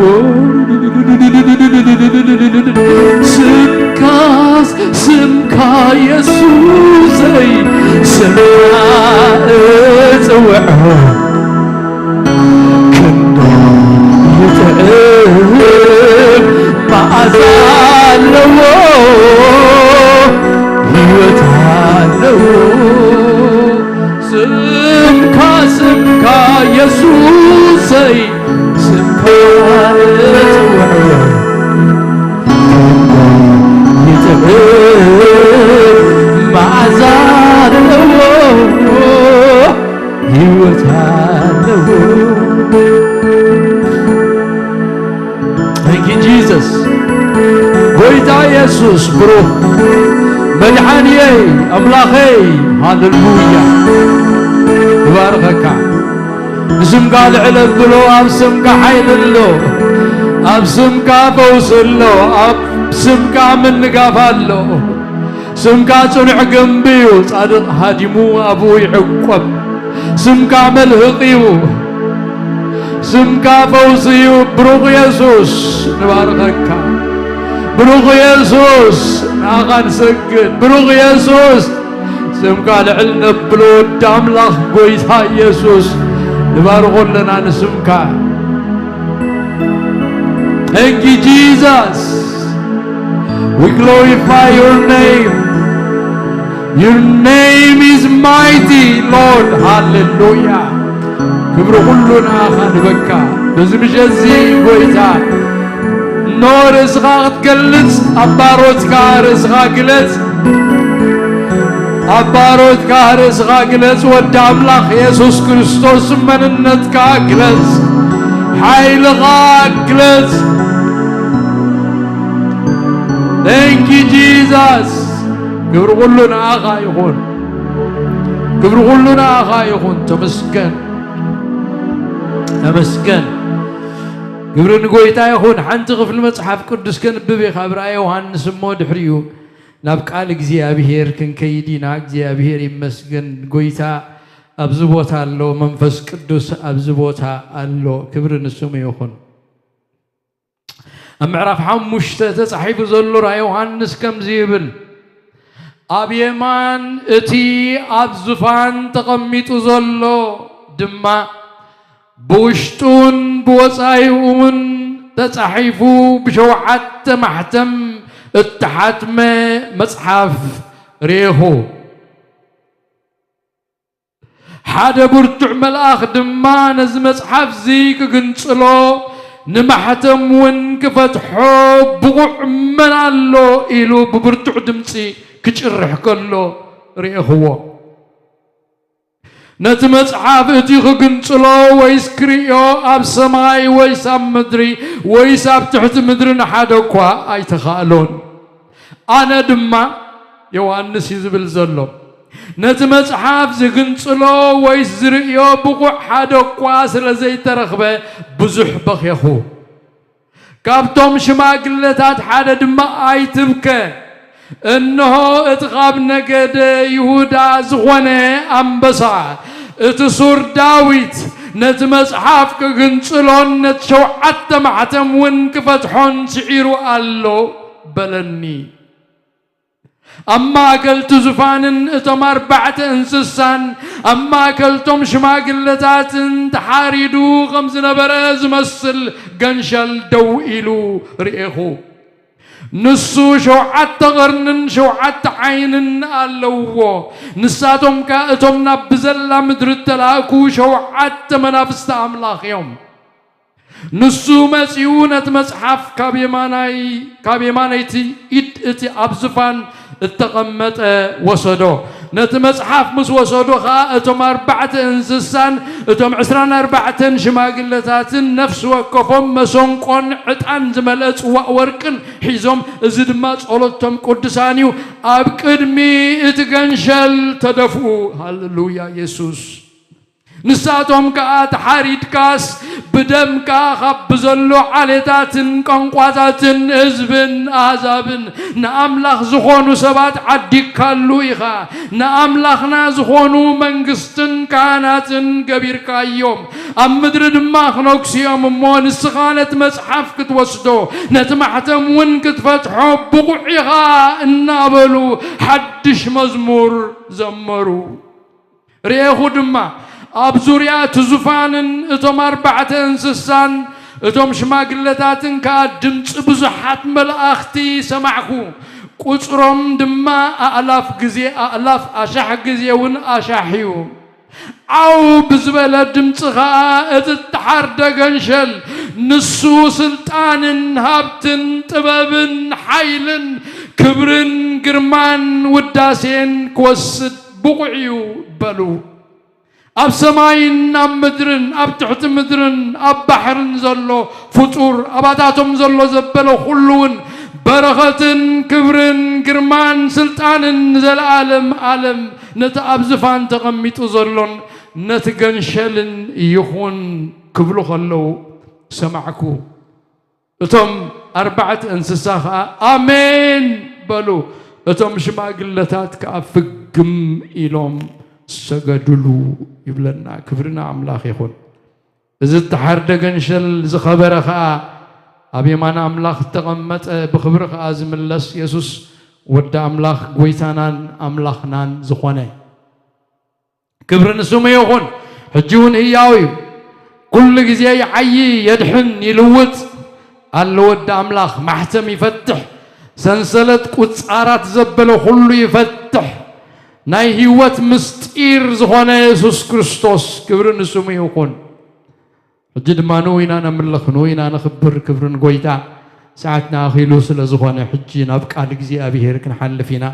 ስምካስ፣ ስምካ የሱሰይ፣ ስምካ እጽውዖ ክንደይ ይጥዕም፣ መዓዛ ኣለዎ፣ ህይወት ኣለዎ። ስምካ፣ ስምካ የሱሰይ፣ ስምካ እጽውዖ ይጥዕም፣ መዓዛ ኣለዎ፣ ህይወት ኣለዎ። Thank you, Jesus። ጎይታ የሱስ ብሩኽ፣ መድሓንየይ፣ ኣምላኸይ፣ ሃሌሉያ። ይባርኸካ። ንስምካ ልዕል ኣብሎ፣ ኣብ ስምካ ሓይሊ ኣሎ፣ ኣብ ስምካ ፈውሲ ኣሎ፣ ኣብ ስምካ ምንጋፍ ኣሎ። ስምካ ጽኑዕ ግንቢ እዩ፣ ጻድቕ ሃዲሙ ኣብኡ ይዕቆብ። ስምካ መልህቕ እዩ፣ ስምካ ፈውሲ እዩ። ብሩኽ የሱስ ንባርኸካ፣ ብሩኽ የሱስ ንኣኻ ንሰግድ፣ ብሩኽ የሱስ ስምካ ልዕል ነብሎ ወዲ ኣምላኽ ጎይታ የሱስ ንባርኾ ኣለና ንስምካ። Thank you, Jesus. We glorify your name. Your name is mighty, Lord. ሃሌሉያ። ክብሪ ኩሉ ንኣኻ ንበካ። በዚ ምሸት እዚ ጎይታ፣ እኖ ርእስኻ ክትገልጽ፣ ኣብ ባሮትካ ርእስኻ ግለጽ። ኣብ ባሮትካ ርእስኻ ግለጽ፣ ወዲ ኣምላኽ የሱስ ክርስቶስ መንነትካ ግለጽ፣ ሓይልኻ ግለጽ። Thank you, Jesus. ክብሪ ኩሉ ንኣኻ ይኹን፣ ክብሪ ኩሉ ንኣኻ ይኹን። ተመስገን፣ ተመስገን። ክብሪ ንጎይታ ይኹን። ሓንቲ ክፍሊ መጽሓፍ ቅዱስ ከንብብ እየ፣ ካብ ራእየ ዮሃንስ እሞ ድሕሪኡ ናብ ቃል እግዚኣብሔር ክንከይድ ኢና። እግዚኣብሔር ይመስገን። ጎይታ ኣብዚ ቦታ ኣሎ፣ መንፈስ ቅዱስ ኣብዚ ቦታ ኣሎ። ክብሪ ንስሙ ይኹን። ኣብ ምዕራፍ ሓሙሽተ ተጻሒፉ ዘሎ ራእይ ዮሃንስ ከምዚ ይብል፣ ኣብ የማን እቲ ኣብ ዙፋን ተቐሚጡ ዘሎ ድማ ብውሽጡን ብወጻኢኡን ተጻሒፉ ብሸውዓተ ማሕተም እተሓትመ መጽሓፍ ርኤኹ። ሓደ ብርቱዕ መልኣኽ ድማ ነዚ መጽሓፍ እዚ ክግንጽሎ፣ ንማሕተም እውን ክፈትሖ ብቑዕ መን ኣሎ? ኢሉ ብብርቱዕ ድምጺ ክጭርሕ ከሎ ርኤኽዎ። ነቲ መጽሓፍ እቲ ክግንጽሎ ወይስ ክርእዮ ኣብ ሰማይ ወይስ ኣብ ምድሪ ወይስ ኣብ ትሕቲ ምድሪ ንሓደ እኳ ኣይተኻእሎን። ኣነ ድማ፣ ዮሃንስ እዩ ዝብል ዘሎ፣ ነቲ መጽሓፍ ዝግንጽሎ ወይስ ዝርእዮ ብቑዕ ሓደ እኳ ስለ ዘይተረኽበ ብዙሕ በኼኹ። ካብቶም ሽማግለታት ሓደ ድማ ኣይትብከ። እንሆ እቲ ካብ ነገደ ይሁዳ ዝኾነ ኣንበሳ፣ እቲ ሱር ዳዊት፣ ነቲ መጽሓፍ ክግንጽሎን ነቲ ሸውዓተ ማሕተም እውን ክፈትሖን ስዒሩ ኣሎ በለኒ። ኣብ ማእከል እቲ ዙፋንን እቶም ኣርባዕተ እንስሳን ኣብ ማእከል እቶም ሽማግለታትን ተሓሪዱ ከም ዝነበረ ዝመስል ገንሸል ደው ኢሉ ርኤኹ። ንሱ ሸውዓተ ቐርንን ሸውዓተ ዓይንን ኣለውዎ። ንሳቶም ከኣ እቶም ናብ ብዘላ ምድሪ እተላእኩ ሸውዓተ መናፍስቲ ኣምላኽ እዮም። ንሱ መጺኡ ነቲ መጽሓፍ ካብ የማናይ-፣ ካብ የማነይቲ ኢድ እቲ ኣብ ዝፋን እተቐመጠ ወሰዶ። ነቲ መጽሓፍ ምስ ወሰዶ ኸኣ እቶም ኣርባዕተ እንስሳን እቶም ዕስራን ኣርባዕተን ሽማግለታትን ነፍሲ ወከፎም መሰንቆን ዕጣን ዝመልአ ጽዋእ ወርቅን ሒዞም፣ እዚ ድማ ጸሎቶም ቅዱሳን እዩ፣ ኣብ ቅድሚ እቲ ገንሸል ተደፍኡ። ሃሌሉያ የሱስ። ንሳቶም ከኣ ተሓሪድካስ ብደምካ ካብ ብዘሎ ዓሌታትን ቋንቋታትን ህዝብን ኣህዛብን ንኣምላኽ ዝኾኑ ሰባት ዓዲግካሉ ኢኻ። ንኣምላኽና ዝኾኑ መንግስትን ካህናትን ገቢርካዮም። ኣብ ምድሪ ድማ ክነግሱ እዮም እሞ ንስኻ ነቲ መጽሓፍ ክትወስዶ ነቲ ማሕተም እውን ክትፈትሖ ብቑዕ ኢኻ እናበሉ ሓድሽ መዝሙር ዘመሩ። ርኤኹ ድማ ኣብ ዙርያ እቲ ዙፋንን እቶም ኣርባዕተ እንስሳን እቶም ሽማግለታትን ከኣ ድምጺ ብዙሓት መላእኽቲ ሰማዕኩ። ቁጽሮም ድማ ኣእላፍ ግዜ ኣእላፍ፣ ኣሻሕ ግዜ እውን ኣሻሕ እዩ። ዓው ብዝበለ ድምጺ ኸኣ እቲ እተሓርደ ገንሸል፣ ንሱ ስልጣንን ሃብትን ጥበብን ሓይልን ክብርን ግርማን ውዳሴን ክወስድ ብቑዕ እዩ በሉ። ኣብ ሰማይን ኣብ ምድርን ኣብ ትሕቲ ምድርን ኣብ ባሕርን ዘሎ ፍጡር፣ ኣባታቶም ዘሎ ዘበለ ኩሉ እውን በረኸትን ክብርን ግርማን ስልጣንን ንዘለኣለም ኣለም ነቲ ኣብ ዝፋን ተቐሚጡ ዘሎን ነቲ ገንሸልን ይኹን ክብሉ ከለዉ ሰማዕኩ። እቶም ኣርባዕተ እንስሳ ኸኣ ኣሜን በሉ። እቶም ሽማግለታት ከኣ ፍግም ኢሎም ሰገዱሉ ይብለና። ክብሪ ንኣምላኽ ይኹን። እዚ እተሓርደ ገንሸል ዝኸበረ ኸኣ ኣብ የማን ኣምላኽ እተቐመጠ ብኽብሪ ኸኣ ዝምለስ የሱስ ወዲ ኣምላኽ ጐይታናን ኣምላኽናን ዝኾነ። ክብሪ ንስሙ ይኹን። ሕጂ እውን ህያው እዩ። ኩሉ ግዜ ይዓዪ፣ የድሕን፣ ይልውጥ ኣሎ። ወዲ ኣምላኽ ማሕተም ይፈትሕ፣ ሰንሰለት ቁጻራት ዘበለ ኩሉ ይፈትሕ። ናይ ህይወት ምስጢር ዝኾነ የሱስ ክርስቶስ ክብሪ ንስሙ ይኹን። ሕጂ ድማ ንኡ ኢና ነምልኽ፣ ንኡ ኢና ነኽብር። ክብሪ ንጎይታ። ሰዓትና ኣኺሉ ስለ ዝኾነ ሕጂ ናብ ቃል እግዚኣብሄር ክንሓልፍ ኢና።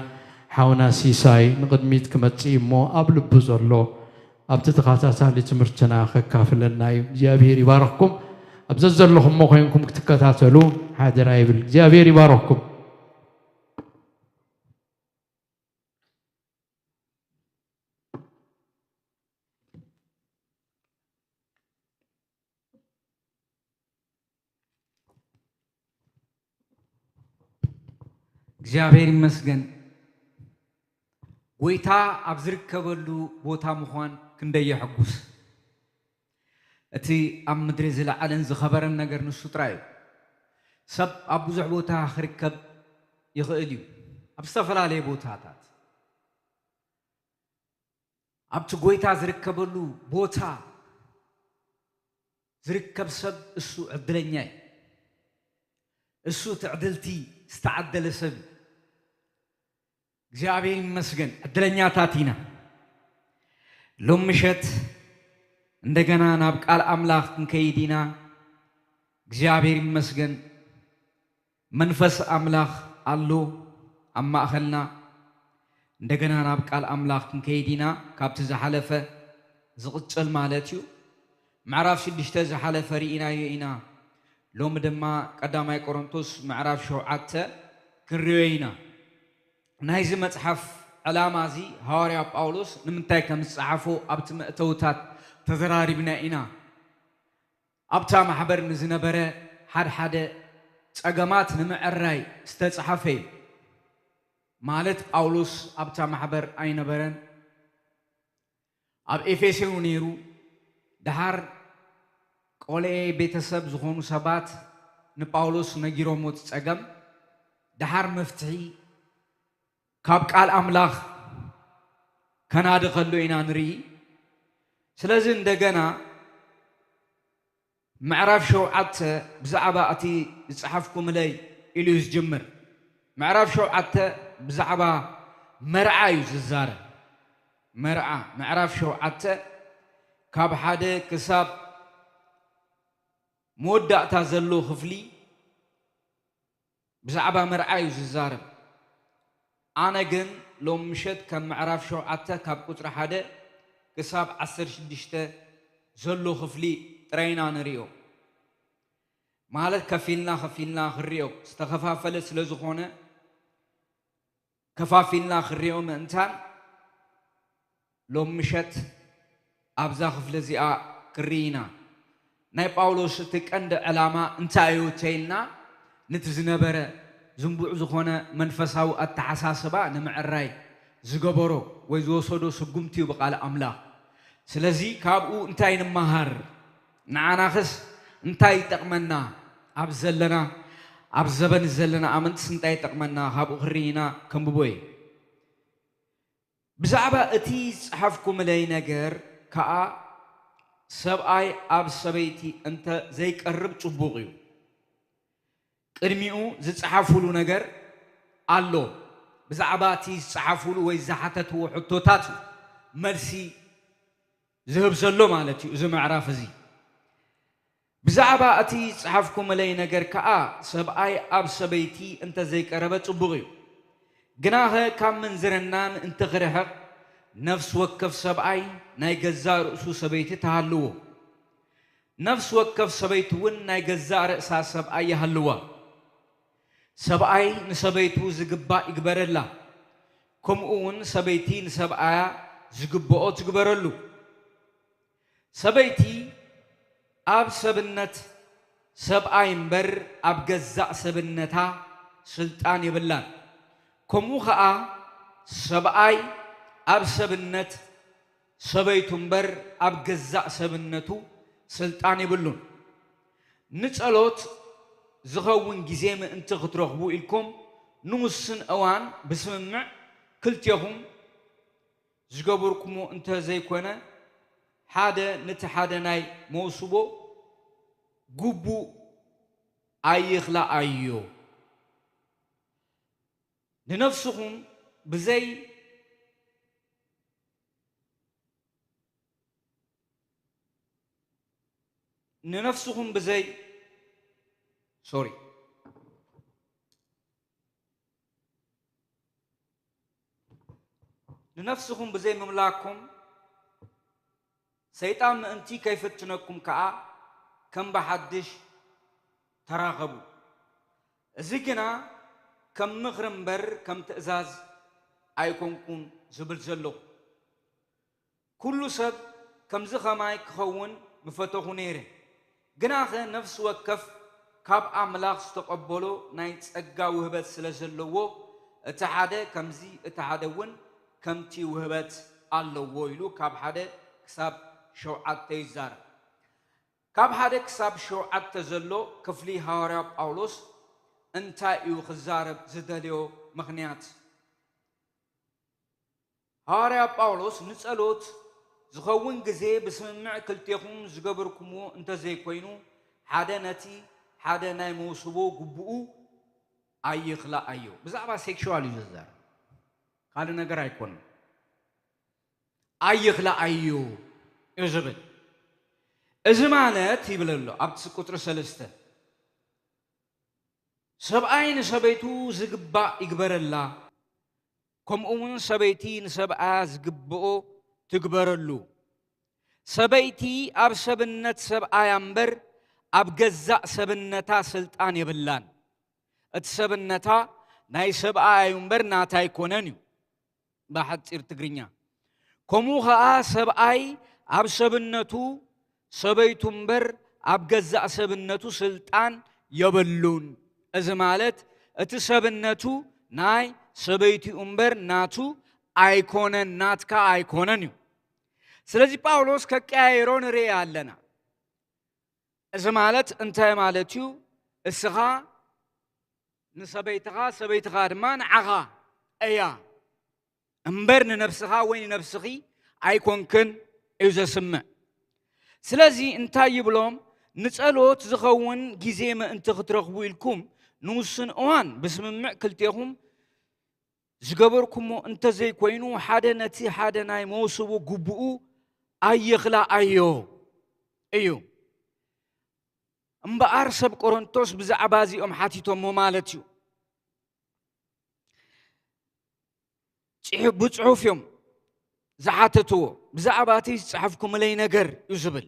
ሓውና ሲሳይ ንቕድሚት ክመጽእ እሞ ኣብ ልቡ ዘሎ ኣብቲ ተኸታታሊ ትምህርትና ከካፍለና እዩ። እግዚኣብሄር ይባርኽኩም። ኣብ ዘዘለኹሞ ኮይንኩም ክትከታተሉ ሓደራ ይብል። እግዚኣብሄር ይባርኽኩም። እግዚኣብሔር ይመስገን። ጎይታ ኣብ ዝርከበሉ ቦታ ምዃን ክንደይ የሐጉስ። እቲ ኣብ ምድሪ ዝለዓለን ዝኸበረን ነገር ንሱ ጥራይ እዩ። ሰብ ኣብ ብዙሕ ቦታ ክርከብ ይኽእል እዩ፣ ኣብ ዝተፈላለየ ቦታታት። ኣብቲ ጎይታ ዝርከበሉ ቦታ ዝርከብ ሰብ እሱ ዕድለኛ እዩ። እሱ ትዕድልቲ ዝተዓደለ ሰብ እዩ። እግዚኣብሔር ይመስገን፣ ዕድለኛታት ኢና። ሎም ምሸት እንደገና ናብ ቃል ኣምላኽ ክንከይድ ኢና። እግዚኣብሔር ይመስገን። መንፈስ ኣምላኽ ኣሎ ኣብ ማእኸልና። እንደገና ናብ ቃል ኣምላኽ ክንከይድ ኢና። ካብቲ ዝሓለፈ ዝቕጽል ማለት እዩ። ምዕራፍ ሽዱሽተ ዝሓለፈ ርኢናዮ ኢና። ሎሚ ድማ ቀዳማይ ቆሮንቶስ ምዕራፍ ሸውዓተ ክንርእዮ ኢና። ናይዚ መጽሓፍ ዕላማ እዚ ሃዋርያ ጳውሎስ ንምንታይ ከም ዝጸሓፎ ኣብቲ መእተውታት ተዘራሪብና ኢና። ኣብታ ማሕበር ንዝነበረ ሓድሓደ ጸገማት ንምዕራይ ዝተጻሕፈ እዩ። ማለት ጳውሎስ ኣብታ ማሕበር ኣይነበረን፣ ኣብ ኤፌሶ እዩ ነይሩ። ደሓር ቆልኤ ቤተሰብ ዝኾኑ ሰባት ንጳውሎስ ነጊሮሞ እቲ ጸገም። ደሓር መፍትሒ ካብ ቃል ኣምላኽ ከናዲ ከሎ ኢና ንርኢ። ስለዚ እንደገና ምዕራፍ ሸውዓተ ብዛዕባ እቲ ዝጸሓፍኩምለይ ኢሉ እዩ ዝጅምር። ምዕራፍ ሸውዓተ ብዛዕባ መርዓ እዩ ዝዛረብ። መርዓ፣ ምዕራፍ ሸውዓተ ካብ ሓደ ክሳብ መወዳእታ ዘሎ ክፍሊ ብዛዕባ መርዓ እዩ ዝዛረብ። ኣነ ግን ሎም ምሸት ከም ምዕራፍ ሸውዓተ ካብ ቁጽሪ ሓደ ክሳብ ዓሰርተ ሽዱሽተ ዘሎ ክፍሊ ጥራይ ኢና ንርእዮ። ማለት ከፊልና ከፊልና ክንርእዮ ዝተኸፋፈለ ስለ ዝኾነ፣ ከፋፊልና ክንርእዮ ምእንታን ሎም ምሸት ኣብዛ ክፍሊ እዚኣ ክርኢ ኢና። ናይ ጳውሎስ እቲ ቀንዲ ዕላማ እንታይ እዩ እንተኢልና፣ ነቲ ዝነበረ ዝንቡዕ ዝኾነ መንፈሳዊ ኣተሓሳስባ ንምዕራይ ዝገበሮ ወይ ዝወሰዶ ስጉምቲ እዩ ብቓል ኣምላኽ። ስለዚ ካብኡ እንታይ ንመሃር? ንዓናኽስ እንታይ ይጠቕመና? ኣብ ዘለና፣ ኣብ ዘበን ዘለና ኣመንትስ እንታይ ይጠቕመና? ካብኡ ክርኢ ኢና። ከንብቦ እየ። ብዛዕባ እቲ ዝጸሓፍኩምለይ ነገር ከኣ፣ ሰብኣይ ኣብ ሰበይቲ እንተ ዘይቀርብ ጽቡቕ እዩ። ቅድሚኡ ዝጸሓፉሉ ነገር ኣሎ። ብዛዕባ እቲ ዝጸሓፉሉ ወይ ዝሓተትዎ ሕቶታት እዩ መልሲ ዝህብ ዘሎ ማለት እዩ እዚ ምዕራፍ እዚ። ብዛዕባ እቲ ዝጸሓፍኩምለይ ነገር ከኣ፣ ሰብኣይ ኣብ ሰበይቲ እንተ ዘይቀረበ ጽቡቕ እዩ። ግናኸ ካብ ምንዝርና ምእንቲ ክርሕቕ፣ ነፍሲ ወከፍ ሰብኣይ ናይ ገዛእ ርእሱ ሰበይቲ ትሃልዎ። ነፍሲ ወከፍ ሰበይቲ እውን ናይ ገዛእ ርእሳ ሰብኣይ ይሃልዋ። ሰብኣይ ንሰበይቱ ዝግባእ ይግበረላ፣ ከምኡ እውን ሰበይቲ ንሰብኣያ ዝግብኦ ትግበረሉ። ሰበይቲ ኣብ ሰብነት ሰብኣይ እምበር ኣብ ገዛእ ሰብነታ ስልጣን የብላን። ከምኡ ኸኣ ሰብኣይ ኣብ ሰብነት ሰበይቱ እምበር ኣብ ገዛእ ሰብነቱ ስልጣን የብሉን። ንጸሎት ዝኸውን ግዜ ምእንቲ ክትረኽቡ ኢልኩም ንውስን እዋን ብስምምዕ ክልቴኹም ዝገበርኩሞ እንተ ዘይኮነ፣ ሓደ ነቲ ሓደ ናይ መውስቦ ግቡእ ኣይኽላኣዮ። ንነፍስኹም ብዘይ፣ ንነፍስኹም ብዘይ፣ ሶሪ፣ ንነፍስኹም ብዘይ ምምላኩም፣ ሰይጣን ምእንቲ ከይፍትነኩም ከኣ ከም ብሓድሽ ተራኸቡ። እዚ ግና ከም ምኽሪ እምበር ከም ትእዛዝ ኣይኮንኩን ዝብል ዘለኹ። ኩሉ ሰብ ከምዚ ኸማይ ክኸውን ምፈተኹ ነይረ። ግናኸ ነፍሲ ወከፍ ካብ ኣምላኽ ዝተቐበሎ ናይ ጸጋ ውህበት ስለ ዘለዎ፣ እቲ ሓደ ከምዚ፣ እቲ ሓደ እውን ከምቲ ውህበት ኣለዎ ኢሉ ካብ ሓደ ክሳብ ሸውዓተ ይዛረብ። ካብ ሓደ ክሳብ ሸውዓተ ዘሎ ክፍሊ ሃዋርያ ጳውሎስ እንታይ እዩ ክዛረብ ዝደልዮ ምኽንያት? ሃዋርያ ጳውሎስ ንጸሎት ዝኸውን ግዜ ብስምምዕ ክልቴኹም ዝገበርኩምዎ እንተዘይኮይኑ፣ ሓደ ነቲ ሓደ ናይ መውስቦ ግቡኡ ኣይኽላኣዮ። ብዛዕባ ሴክሹዋል እዩ ዝዛረብ፣ ካልእ ነገር ኣይኮነን። ኣይኽላኣዮ እዩ ዝብል። እዚ ማለት ይብል ኣሎ ኣብቲ ቁጽሪ ሰለስተ፣ ሰብኣይ ንሰበይቱ ዝግባእ ይግበረላ፣ ከምኡ እውን ሰበይቲ ንሰብኣያ ዝግብኦ ትግበረሉ። ሰበይቲ ኣብ ሰብነት ሰብኣያ እምበር ኣብ ገዛእ ሰብነታ ስልጣን የብላን። እቲ ሰብነታ ናይ ሰብኣያ እዩ እምበር ናታ ኣይኮነን እዩ። ብሓጺር ትግርኛ። ከምኡ ኸኣ ሰብኣይ ኣብ ሰብነቱ ሰበይቱ እምበር ኣብ ገዛእ ሰብነቱ ስልጣን የብሉን። እዚ ማለት እቲ ሰብነቱ ናይ ሰበይቲኡ እምበር ናቱ ኣይኮነን፣ ናትካ ኣይኮነን እዩ። ስለዚ ጳውሎስ ከቀያይሮ ንርኢ ኣለና። እዚ ማለት እንታይ ማለት እዩ? እስኻ ንሰበይትኻ፣ ሰበይትኻ ድማ ንዓኻ እያ እምበር ንነብስኻ ወይ ንነብስኺ ኣይኮንክን እዩ ዘስምዕ። ስለዚ እንታይ ይብሎም? ንጸሎት ዝኸውን ግዜ ምእንቲ ክትረኽቡ ኢልኩም ንውሱን እዋን ብስምምዕ ክልቴኹም ዝገበርኩሞ እንተዘይኮይኑ፣ ሓደ ነቲ ሓደ ናይ መውስቦ ግቡኡ ኣየኽላኣዮ እዩ። እምበኣር ሰብ ቆሮንቶስ ብዛዕባ እዚኦም ሓቲቶሞ ማለት እዩ። ጽሑ-፣ ብጽሑፍ እዮም ዝሓተትዎ። ብዛዕባ እቲ ዝጸሓፍኩምለይ ነገር እዩ ዝብል።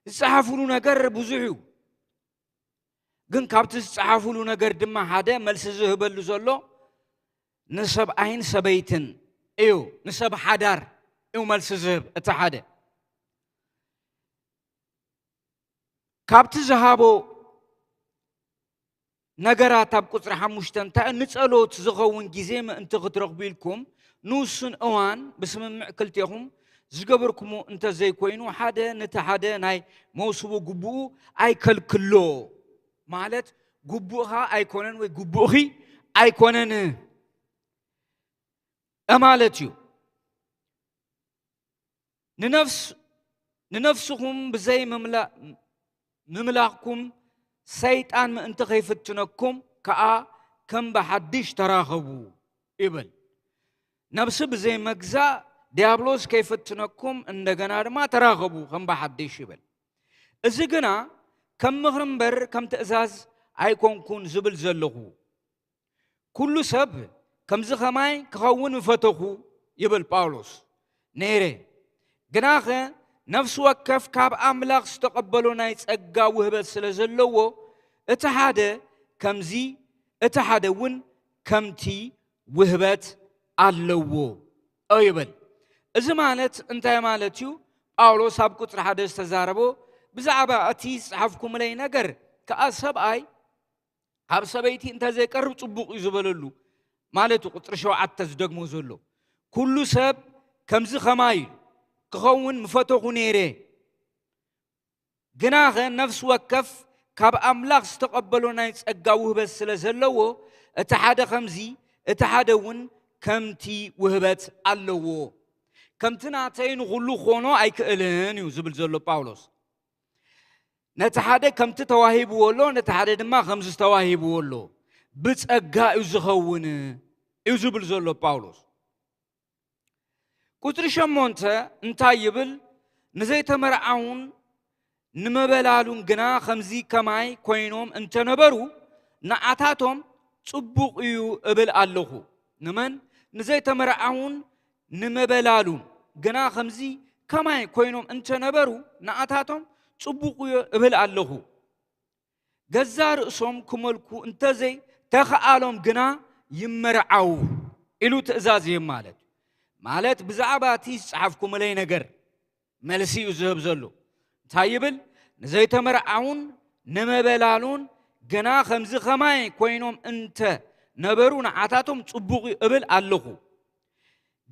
ዝጸሓፍሉ ነገር ብዙሕ እዩ። ግን ካብቲ ዝጸሓፍሉ ነገር ድማ ሓደ መልሲ ዝህበሉ ዘሎ ንሰብኣይን ሰበይትን እዩ። ንሰብ ሓዳር እዩ መልሲ ዝህብ እቲ ሓደ። ካብቲ ዝሃቦ ነገራት ኣብ ቁጽሪ ሓሙሽተ እንታይ እዩ? ንጸሎት ዝኸውን ግዜ ምእንቲ ክትረኽቡ ኢልኩም ንውሱን እዋን ብስምምዕ ክልቴኹም ዝገበርኩሞ እንተዘይኮይኑ፣ ሓደ ነቲ ሓደ ናይ መውስቦ ግቡኡ ኣይከልክሎ። ማለት ግቡእኻ ኣይኮነን ወይ ግቡእኺ ኣይኮነን ማለት እዩ። ንነፍስ-፣ ንነፍስኹም ብዘይ ምምላ-፣ ምምላኽኩም ሰይጣን ምእንቲ ከይፍትነኩም ከኣ ከም ብሓድሽ ተራኸቡ ይብል። ነፍሲ ብዘይ መግዛእ ዲያብሎስ ከይፍትነኩም እንደገና ድማ ተራኸቡ ከም ብሓድሽ ይብል። እዚ ግና ከም ምኽሪ እምበር ከም ትእዛዝ ኣይኮንኩን ዝብል ዘለኹ። ኩሉ ሰብ ከምዚ ኸማይ ክኸውን ምፈተኹ ይብል ጳውሎስ። ነይረ። ግናኸ ነፍሲ ወከፍ ካብ ኣምላኽ ዝተቐበሎ ናይ ጸጋ ውህበት ስለ ዘለዎ፣ እቲ ሓደ ከምዚ፣ እቲ ሓደ እውን ከምቲ ውህበት ኣለዎ ይብል። እዚ ማለት እንታይ ማለት እዩ? ጳውሎስ ኣብ ቁጽሪ ሓደ ዝተዛረቦ ብዛዕባ እቲ ዝጸሓፍኩምለይ ነገር ከኣ ሰብኣይ ካብ ሰበይቲ እንተ ዘይቀርብ ጽቡቕ እዩ ዝበለሉ ማለት እዩ። ቁጽሪ ሸውዓተ ዝደግሞ ዘሎ፣ ኩሉ ሰብ ከምዚ ኸማይ ኢሉ ክኸውን ምፈተኹ ነይረ። ግናኸ ነፍሲ ወከፍ ካብ ኣምላኽ ዝተቐበሎ ናይ ጸጋ ውህበት ስለ ዘለዎ፣ እቲ ሓደ ከምዚ፣ እቲ ሓደ እውን ከምቲ ውህበት ኣለዎ። ከምቲ ናተይ ንኹሉ ክኾኖ ኣይክእልን እዩ ዝብል ዘሎ ጳውሎስ። ነቲ ሓደ ከምቲ ተዋሂብዎ ኣሎ፣ ነቲ ሓደ ድማ ከምዚ ተዋሂብዎ ኣሎ። ብጸጋ እዩ ዝኸውን እዩ ዝብል ዘሎ ጳውሎስ። ቁጽሪ ሸሞንተ እንታይ ይብል? ንዘይተመርዓዉን ንመበላሉን ግና ከምዚ ከማይ ኮይኖም እንተነበሩ፣ ንዓታቶም ጽቡቕ እዩ እብል ኣለኹ። ንመን? ንዘይተመርዓዉን ንመበላሉን ግና ከምዚ ከማይ ኮይኖም እንተነበሩ፣ ንዓታቶም ጽቡቕ እዩ እብል ኣለኹ። ገዛ ርእሶም ክመልኩ እንተዘይ ተኸኣሎም ግና ይመርዓዉ ኢሉ ትእዛዝ ይህብ ማለት እዩ። ማለት ብዛዕባ እቲ ዝጸሓፍኩምለይ ነገር መልሲ እዩ ዝህብ ዘሎ። እንታይ ይብል? ንዘይተመርዓዉን ንመበላሉን ግና ከምዚ ኸማይ ኮይኖም እንተ ነበሩ ንዓታቶም ጽቡቕ እዩ እብል ኣለኹ።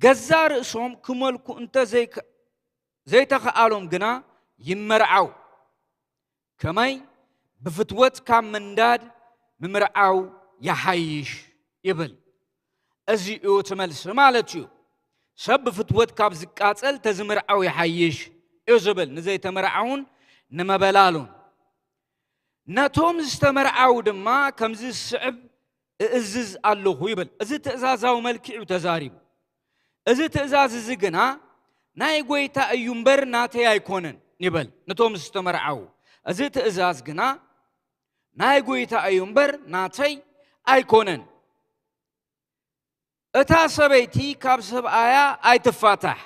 ገዛ ርእሶም ክመልኩ እንተ ዘይከ-፣ ዘይተኸኣሎም ግና ይመርዓው። ከመይ ብፍትወት ካብ ምንዳድ ምምርዓው ይሓይሽ ይብል። እዚ እዩ እቲ መልሲ ማለት እዩ። ሰብ ብፍትወት ካብ ዝቃጸል ተዝምርዓው ይሓይሽ እዩ ዝብል፣ ንዘይተመርዓውን ንመበላሉን። ነቶም ዝተመርዓው ድማ ከምዚ ዝስዕብ እእዝዝ ኣለኹ ይብል። እዚ ትእዛዛዊ መልክዕ እዩ ተዛሪቡ። እዚ ትእዛዝ እዚ ግና ናይ ጐይታ እዩ እምበር ናተይ ኣይኮነን ይበል። ነቶም ዝተመርዓው፣ እዚ ትእዛዝ ግና ናይ ጐይታ እዩ እምበር ናተይ ኣይኮነን። እታ ሰበይቲ ካብ ሰብኣያ ኣይትፋታሕ።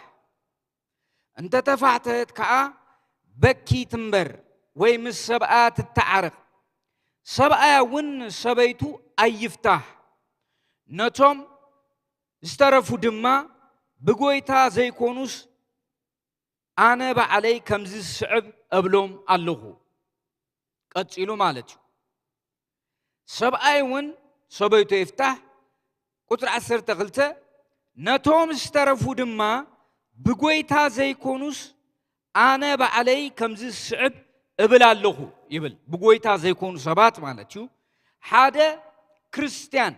እንተ ተፋሕተት ከኣ በኪ ትንበር ወይ ምስ ሰብኣያ ትተዓረቕ። ሰብኣያ እውን ሰበይቱ ኣይፍታሕ። ነቶም ዝተረፉ ድማ ብጐይታ ዘይኮኑስ ኣነ ባዕለይ ከምዚ ዝስዕብ እብሎም ኣለኹ። ቀጺሉ ማለት እዩ። ሰብኣይ እውን ሰበይቱ ይፍታሕ። ቁፅሪ ዓሰርተ ክልተ፣ ነቶም ዝተረፉ ድማ ብጎይታ ዘይኮኑስ ኣነ ባዕለይ ከምዚ ዝስዕብ እብል ኣለኹ ይብል። ብጎይታ ዘይኮኑ ሰባት ማለት እዩ። ሓደ ክርስትያን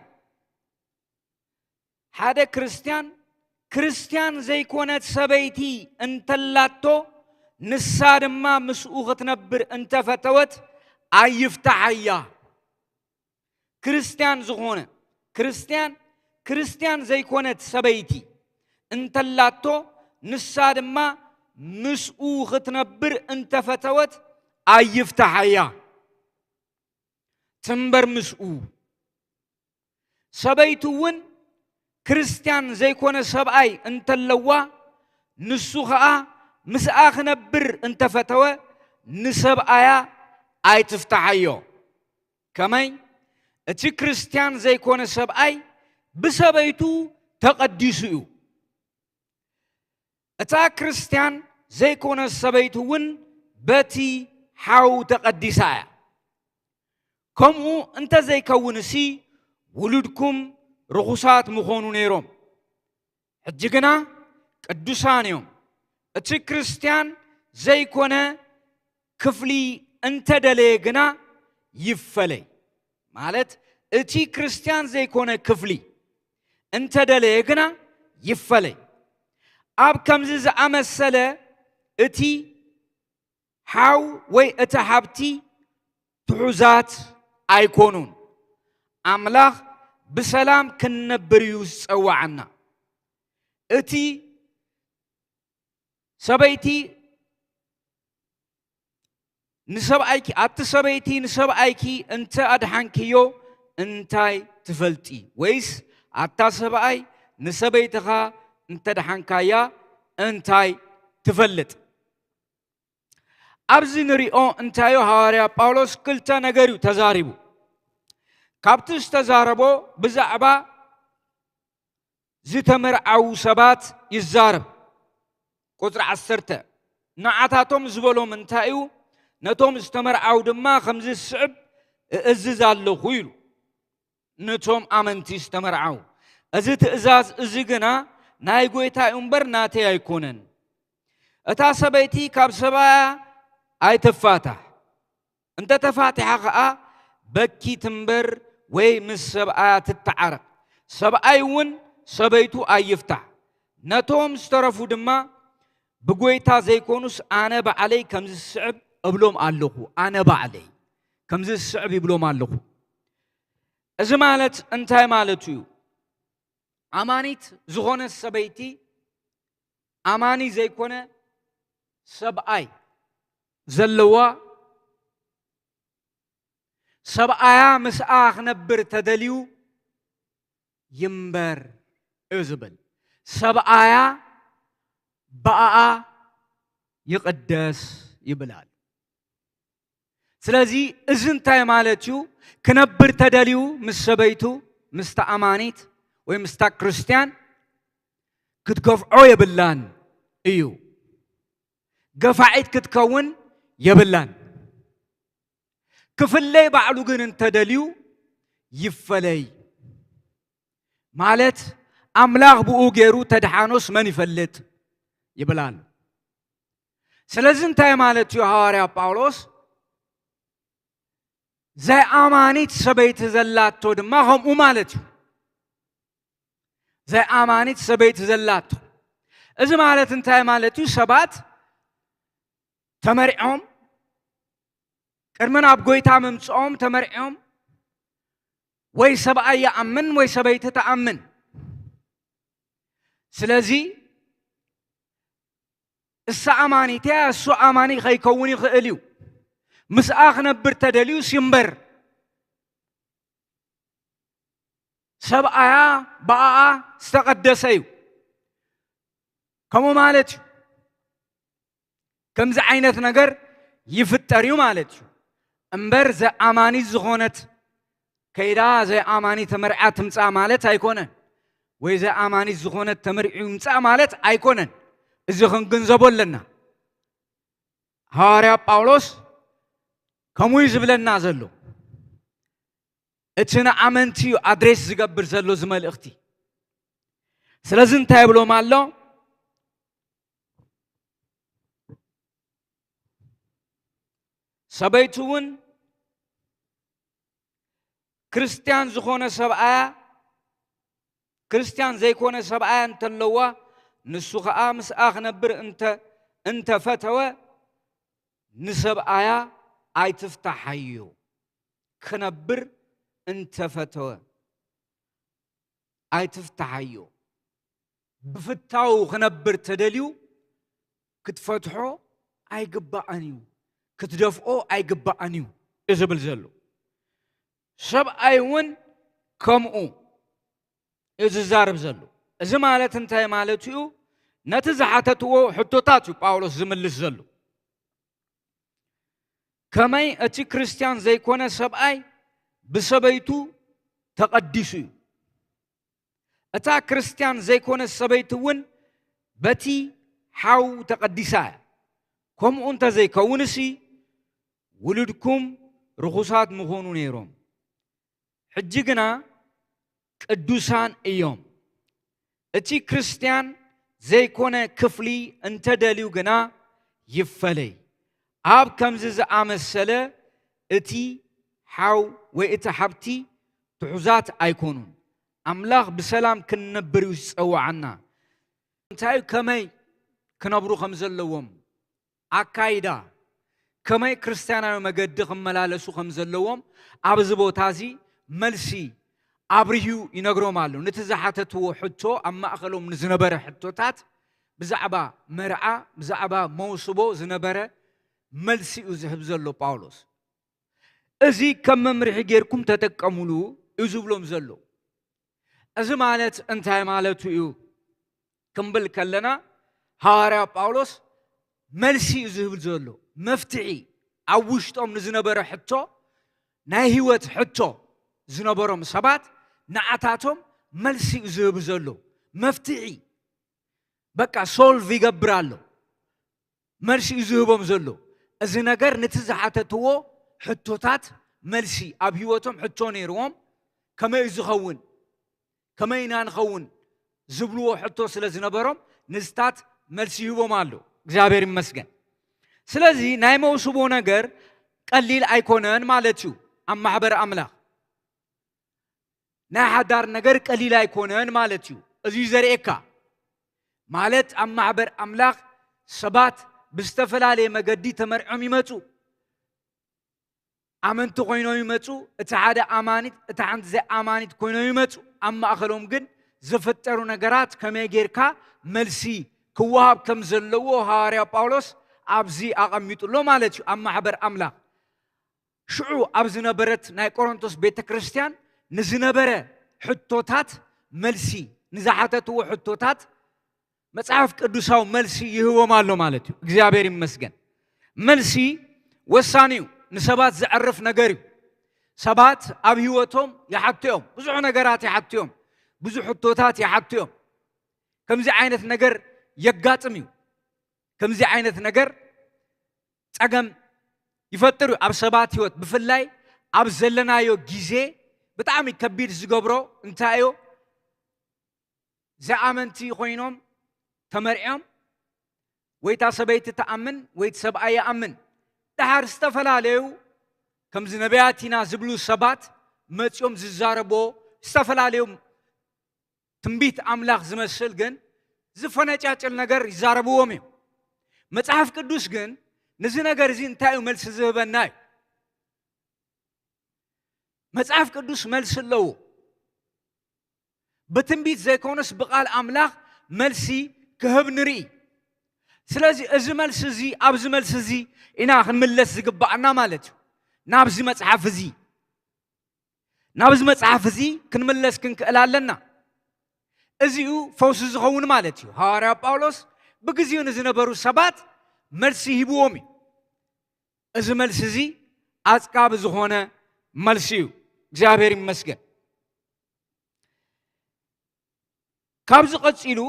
ሓደ ክርስትያን ክርስትያን ዘይኮነት ሰበይቲ እንተላቶ፣ ንሳ ድማ ምስኡ ክትነብር እንተፈተወት ኣይፍታሓያ። ክርስትያን ዝኾነ ክርስትያን ክርስትያን ዘይኮነት ሰበይቲ እንተላቶ፣ ንሳ ድማ ምስኡ ክትነብር እንተፈተወት ኣይፍታሓያ። ትንበር ምስኡ። ሰበይቱ እውን ክርስትያን ዘይኮነ ሰብኣይ እንተለዋ፣ ንሱ ኸኣ ምስኣ ክነብር እንተፈተወ፣ ንሰብኣያ ኣይትፍታሓዮ። ከመይ? እቲ ክርስትያን ዘይኮነ ሰብኣይ ብሰበይቱ ተቐዲሱ እዩ። እታ ክርስትያን ዘይኮነት ሰበይቲ እውን በቲ ሓው ተቐዲሳ እያ። ከምኡ እንተዘይከውንሲ ውሉድኩም ርኹሳት ምኾኑ ነይሮም። ሕጂ ግና ቅዱሳን እዮም። እቲ ክርስትያን ዘይኮነ ክፍሊ እንተደለየ ግና ይፈለይ። ማለት እቲ ክርስትያን ዘይኮነ ክፍሊ እንተደለየ ግና ይፈለይ። ኣብ ከምዚ ዝኣመሰለ እቲ ሓው ወይ እቲ ሓብቲ ትሑዛት ኣይኮኑን። ኣምላኽ ብሰላም ክንነብር እዩ ዝጸውዓና። እቲ ሰበይቲ ንሰብኣይኪ፣ ኣቲ ሰበይቲ ንሰብኣይኪ እንተ ኣድሓንክዮ እንታይ ትፈልጢ? ወይስ ኣታ ሰብኣይ ንሰበይትኻ እንተ ድሓንካያ እንታይ ትፈልጥ? ኣብዚ ንሪኦ እንታዩ ሃዋርያ ጳውሎስ ክልተ ነገር እዩ ተዛሪቡ። ካብቲ ዝተዛረቦ ብዛዕባ ዝተመርዓዉ ሰባት ይዛረብ። ቁጽሪ ዓሰርተ፣ ንዓታቶም ዝበሎም እንታይ እዩ? ነቶም ዝተመርዓዉ ድማ ከምዚ ዝስዕብ እእዝዝ ኣለኹ ኢሉ። ነቶም ኣመንቲ ዝተመርዓዉ። እዚ ትእዛዝ እዚ ግና ናይ ጐይታ እዩ እምበር ናተይ ኣይኮነን። እታ ሰበይቲ ካብ ሰብኣያ ኣይትፋታሕ። እንተ ተፋቲሓ ኸኣ በኪ ትንበር ወይ ምስ ሰብኣያ ትተዓረቕ። ሰብኣይ እውን ሰበይቱ ኣይፍታሕ። ነቶም ዝተረፉ ድማ ብጐይታ ዘይኮኑስ ኣነ ባዕለይ ከምዚ ዝስዕብ እብሎም ኣለኹ። ኣነ ባዕለይ ከምዚ ዝስዕብ ይብሎም ኣለኹ። እዚ ማለት እንታይ ማለት እዩ? ኣማኒት ዝኾነት ሰበይቲ ኣማኒ ዘይኮነ ሰብኣይ ዘለዋ፣ ሰብኣያ ምስኣ ክነብር ተደልዩ ይንበር እዩ ዝብል። ሰብኣያ ብኣኣ ይቕደስ ይብል ኣሎ። ስለዚ እዚ እንታይ ማለት እዩ? ክነብር ተደልዩ ምስ ሰበይቱ፣ ምስታ ኣማኒት ወይ ምስታ ክርስትያን ክትገፍዖ የብላን እዩ። ገፋዒት ክትከውን የብላን። ክፍለይ ባዕሉ ግን እንተደልዩ ይፈለይ። ማለት ኣምላኽ ብኡ ገይሩ ተድሓኖስ መን ይፈልጥ ይብል ኣሎ። ስለዚ እንታይ ማለት እዩ? ሃዋርያ ጳውሎስ ዘይኣማኒት ሰበይቲ ዘላቶ ድማ ከምኡ ማለት እዩ። ዘይኣማኒት ሰበይቲ ዘላቶ፣ እዚ ማለት እንታይ ማለት እዩ? ሰባት ተመርዖም፣ ቅድሚ ናብ ጐይታ ምምጽኦም ተመርዖም፣ ወይ ሰብኣይ ይኣምን ወይ ሰበይቲ ትኣምን። ስለዚ እሳ ኣማኒት እያ፣ እሱ ኣማኒ ከይከውን ይኽእል እዩ። ምስኣ ክነብር ተደልዩስ ይንበር። ሰብኣያ ብኣኣ ዝተቐደሰ እዩ። ከምኡ ማለት እዩ። ከምዚ ዓይነት ነገር ይፍጠር እዩ ማለት እዩ። እምበር ዘይኣማኒት ዝኾነት ከይዳ ዘይኣማኒ ተመርዓ ትምጻእ ማለት ኣይኮነን። ወይ ዘይኣማኒት ዝኾነት ተመርዒ ይምጻእ ማለት ኣይኮነን። እዚ ክንግንዘቦ ኣለና። ሃዋርያ ጳውሎስ ከምኡ እዩ ዝብለና ዘሎ። እቲ ንኣመንቲ እዩ ኣድሬስ ዝገብር ዘሎ እዚ መልእኽቲ። ስለዚ እንታይ ይብሎም ኣሎ? ሰበይቱ እውን ክርስትያን ዝኾነ ሰብኣያ፣ ክርስትያን ዘይኮነ ሰብኣያ እንተለዋ፣ ንሱ ኸኣ ምስኣ ክነብር እንተ እንተፈተወ፣ ንሰብኣያ ኣይትፍታሓዮ። ክነብር እንተፈተወ ኣይትፍታሓዮ። ብፍታው ክነብር ተደልዩ ክትፈትሖ ኣይግባኣን እዩ፣ ክትደፍኦ ኣይግባኣን እዩ እዩ ዝብል ዘሎ። ሰብኣይ እውን ከምኡ እዩ ዝዛረብ ዘሎ። እዚ ማለት እንታይ ማለት እዩ? ነቲ ዝሓተትዎ ሕቶታት እዩ ጳውሎስ ዝምልስ ዘሎ። ከመይ እቲ ክርስትያን ዘይኮነ ሰብኣይ ብሰበይቱ ተቐዲሱ እዩ። እታ ክርስትያን ዘይኮነት ሰበይቲ እውን በቲ ሓው ተቐዲሳ እያ። ከምኡ እንተዘይከውንሲ ውሉድኩም ርኹሳት ምኾኑ ነይሮም። ሕጂ ግና ቅዱሳን እዮም። እቲ ክርስትያን ዘይኮነ ክፍሊ እንተደልዩ ግና ይፈለይ። ኣብ ከምዚ ዝኣመሰለ እቲ ሓው ወይ እቲ ሓብቲ ትሑዛት ኣይኮኑን። ኣምላኽ ብሰላም ክንነብር እዩ ዝጸውዓና። እንታይ እዩ? ከመይ ክነብሩ ከም ዘለዎም፣ ኣካይዳ፣ ከመይ ክርስትያናዊ መገዲ ክመላለሱ ከም ዘለዎም ኣብዚ ቦታ እዚ መልሲ ኣብሪሁ ይነግሮም ኣሎ። ነቲ ዝሓተትዎ ሕቶ፣ ኣብ ማእከሎም ንዝነበረ ሕቶታት፣ ብዛዕባ መርዓ፣ ብዛዕባ መውስቦ ዝነበረ መልሲ እዩ ዝህብ ዘሎ ጳውሎስ። እዚ ከም መምርሒ ጌርኩም ተጠቀምሉ እዩ ዝብሎም ዘሎ። እዚ ማለት እንታይ ማለቱ እዩ ክንብል ከለና፣ ሃዋርያ ጳውሎስ መልሲ እዩ ዝህብ ዘሎ። መፍትሒ፣ ኣብ ውሽጦም ንዝነበረ ሕቶ፣ ናይ ህይወት ሕቶ ዝነበሮም ሰባት፣ ንዓታቶም መልሲ እዩ ዝህብ ዘሎ። መፍትሒ፣ በቃ፣ ሶልቭ ይገብር ኣሎ። መልሲ እዩ ዝህቦም ዘሎ። እዚ ነገር ነቲ ዝሓተትዎ ሕቶታት መልሲ፣ ኣብ ህይወቶም ሕቶ ነይርዎም፣ ከመይ እዩ ዝኸውን፣ ከመይ ኢና ንኸውን ዝብልዎ ሕቶ ስለ ዝነበሮም፣ ንስታት መልሲ ይህቦም ኣሎ። እግዚኣብሔር ይመስገን። ስለዚ ናይ መውስቦ ነገር ቀሊል ኣይኮነን ማለት እዩ። ኣብ ማሕበር ኣምላኽ ናይ ሓዳር ነገር ቀሊል ኣይኮነን ማለት እዩ። እዚ እዩ ዘርእየካ። ማለት ኣብ ማሕበር ኣምላኽ ሰባት ብዝተፈላለየ መገዲ ተመርዖም ይመጹ። ኣመንቲ ኮይኖም ይመጹ፣ እቲ ሓደ ኣማኒት፣ እቲ ሓንቲ ዘይኣማኒት ኮይኖም ይመጹ። ኣብ ማእከሎም ግን ዝፍጠሩ ነገራት ከመይ ጌርካ መልሲ ክወሃብ ከም ዘለዎ ሃዋርያ ጳውሎስ ኣብዚ ኣቐሚጡ ኣሎ ማለት እዩ። ኣብ ማሕበር ኣምላኽ ሽዑ ኣብ ዝነበረት ናይ ቆሮንቶስ ቤተ ክርስቲያን ንዝነበረ ሕቶታት መልሲ፣ ንዝሓተትዎ ሕቶታት መጽሓፍ ቅዱሳዊ መልሲ ይህቦም ኣሎ ማለት እዩ። እግዚኣብሔር ይመስገን። መልሲ ወሳኒ እዩ። ንሰባት ዘዕርፍ ነገር እዩ። ሰባት ኣብ ህይወቶም ይሓቱ እዮም። ብዙሕ ነገራት ይሓቱ እዮም። ብዙሕ ሕቶታት ይሓቱ እዮም። ከምዚ ዓይነት ነገር የጋጥም እዩ። ከምዚ ዓይነት ነገር ጸገም ይፈጥር እዩ ኣብ ሰባት ህይወት። ብፍላይ ኣብ ዘለናዮ ግዜ ብጣዕሚ ከቢድ ዝገብሮ እንታይ እዩ? ዝኣመንቲ ኮይኖም ተመርዕዮም፣ ወይ እታ ሰበይቲ ትኣምን ወይ እቲ ሰብኣይ ይኣምን። ደሓር ዝተፈላለዩ ከምዚ ነቢያት ኢና ዝብሉ ሰባት መጺኦም ዝዛረብዎ ዝተፈላለዩ ትንቢት ኣምላኽ ዝመስል ግን ዝፈነጫጭል ነገር ይዛረብዎም እዮም። መጽሓፍ ቅዱስ ግን ነዚ ነገር እዚ እንታይ እዩ መልሲ ዝህበና እዩ። መጽሓፍ ቅዱስ መልሲ ኣለዎ። ብትንቢት ዘይኮነስ ብቓል ኣምላኽ መልሲ ክህብ ንርኢ። ስለዚ እዚ መልሲ እዚ ኣብዚ መልሲ እዚ ኢና ክንምለስ ዝግባኣና ማለት እዩ። ናብዚ መጽሓፍ እዚ ናብዚ መጽሓፍ እዚ ክንምለስ ክንክእል ኣለና። እዚኡ ፈውሲ ዝኸውን ማለት እዩ። ሃዋርያ ጳውሎስ ብግዜኡ ንዝነበሩ ሰባት መልሲ ሂብዎም እዩ። እዚ መልሲ እዚ ኣጽጋቢ ዝኾነ መልሲ እዩ። እግዚኣብሔር ይመስገን። ካብዚ ቀጺሉ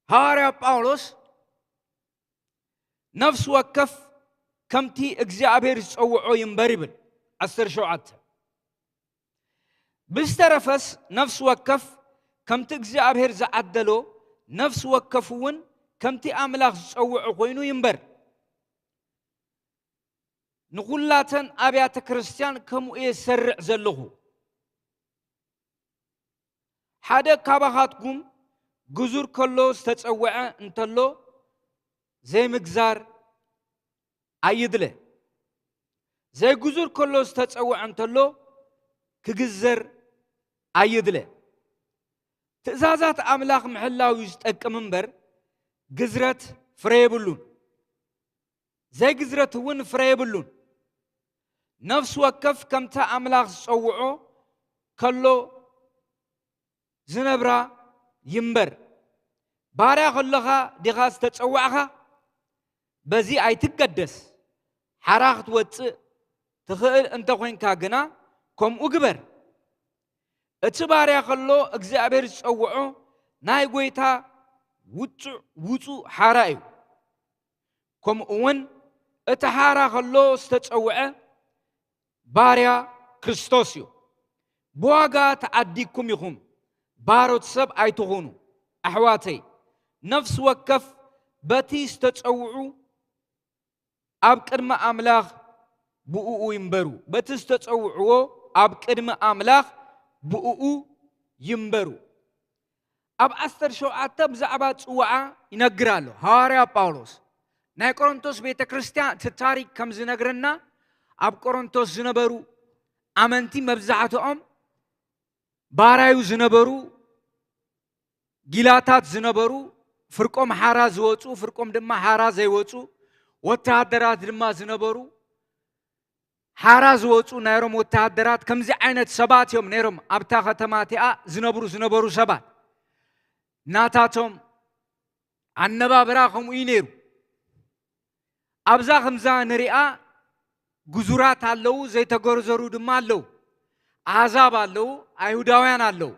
ሃዋርያ ጳውሎስ ነፍሲ ወከፍ ከምቲ እግዚኣብሔር ዝጸውዖ ይንበር ይብል። ዓሰርተ ሸውዓተ ብዝተረፈስ ነፍሲ ወከፍ ከምቲ እግዚኣብሔር ዝዓደሎ፣ ነፍሲ ወከፍ እውን ከምቲ ኣምላኽ ዝጸውዖ ኮይኑ ይንበር። ንኹላተን ኣብያተ ክርስቲያን ከምኡ እየ ዝሰርዕ ዘለኹ። ሓደ ካባኻትኩም ግዙር ከሎ ዝተጸውዐ እንተሎ ዘይምግዛር ኣይድለ። ዘይግዙር ከሎ ዝተጸውዐ እንተሎ ክግዘር ኣይድለ። ትእዛዛት ኣምላኽ ምሕላው እዩ ዝጠቅም እምበር፣ ግዝረት ፍረ የብሉን። ዘይግዝረት እውን ፍረ የብሉን። ነፍሲ ወከፍ ከምቲ ኣምላኽ ዝጸውዖ ከሎ ዝነብራ ይንበር። ባርያ ከለኻ ዲኻ ዝተጸዋዕኻ? በዚ ኣይትገደስ። ሓራ ክትወጽእ ትኽእል እንተ ኾይንካ ግና ከምኡ ግበር። እቲ ባርያ ከሎ እግዚኣብሔር ዝጸውዖ ናይ ጐይታ ውጹዕ ውጹእ ሓራ እዩ። ከምኡ እውን እቲ ሓራ ከሎ ዝተጸውዐ ባርያ ክርስቶስ እዩ። ብዋጋ ተዓዲግኩም ኢኹም፣ ባሮት ሰብ ኣይትኹኑ። ኣሕዋተይ፣ ነፍሲ ወከፍ በቲ ዝተጸውዑ ኣብ ቅድሚ ኣምላኽ ብእኡ ይንበሩ። በቲ ዝተጸውዕዎ ኣብ ቅድሚ ኣምላኽ ብእኡ ይንበሩ። ኣብ ዓሰርተ ሸውዓተ ብዛዕባ ጽዋዓ ይነግር ኣሎ ሃዋርያ ጳውሎስ። ናይ ቆሮንቶስ ቤተ ክርስቲያን እቲ ታሪክ ከም ዝነግረና፣ ኣብ ቆሮንቶስ ዝነበሩ ኣመንቲ መብዛሕትኦም ባራዩ ዝነበሩ፣ ጊላታት ዝነበሩ፣ ፍርቆም ሓራ ዝወጹ፣ ፍርቆም ድማ ሓራ ዘይወጹ ወተሃደራት ድማ ዝነበሩ፣ ሓራ ዝወጹ ናይ ሮም ወተሃደራት ከምዚ ዓይነት ሰባት እዮም ነይሮም። ኣብታ ከተማ እቲኣ ዝነብሩ ዝነበሩ ሰባት ናታቶም ኣነባብራ ከምኡ እዩ ነይሩ። ኣብዛ ከምዛ ንሪኣ ግዙራት ኣለዉ፣ ዘይተገርዘሩ ድማ ኣለዉ። ኣህዛብ ኣለዉ፣ ኣይሁዳውያን ኣለዉ።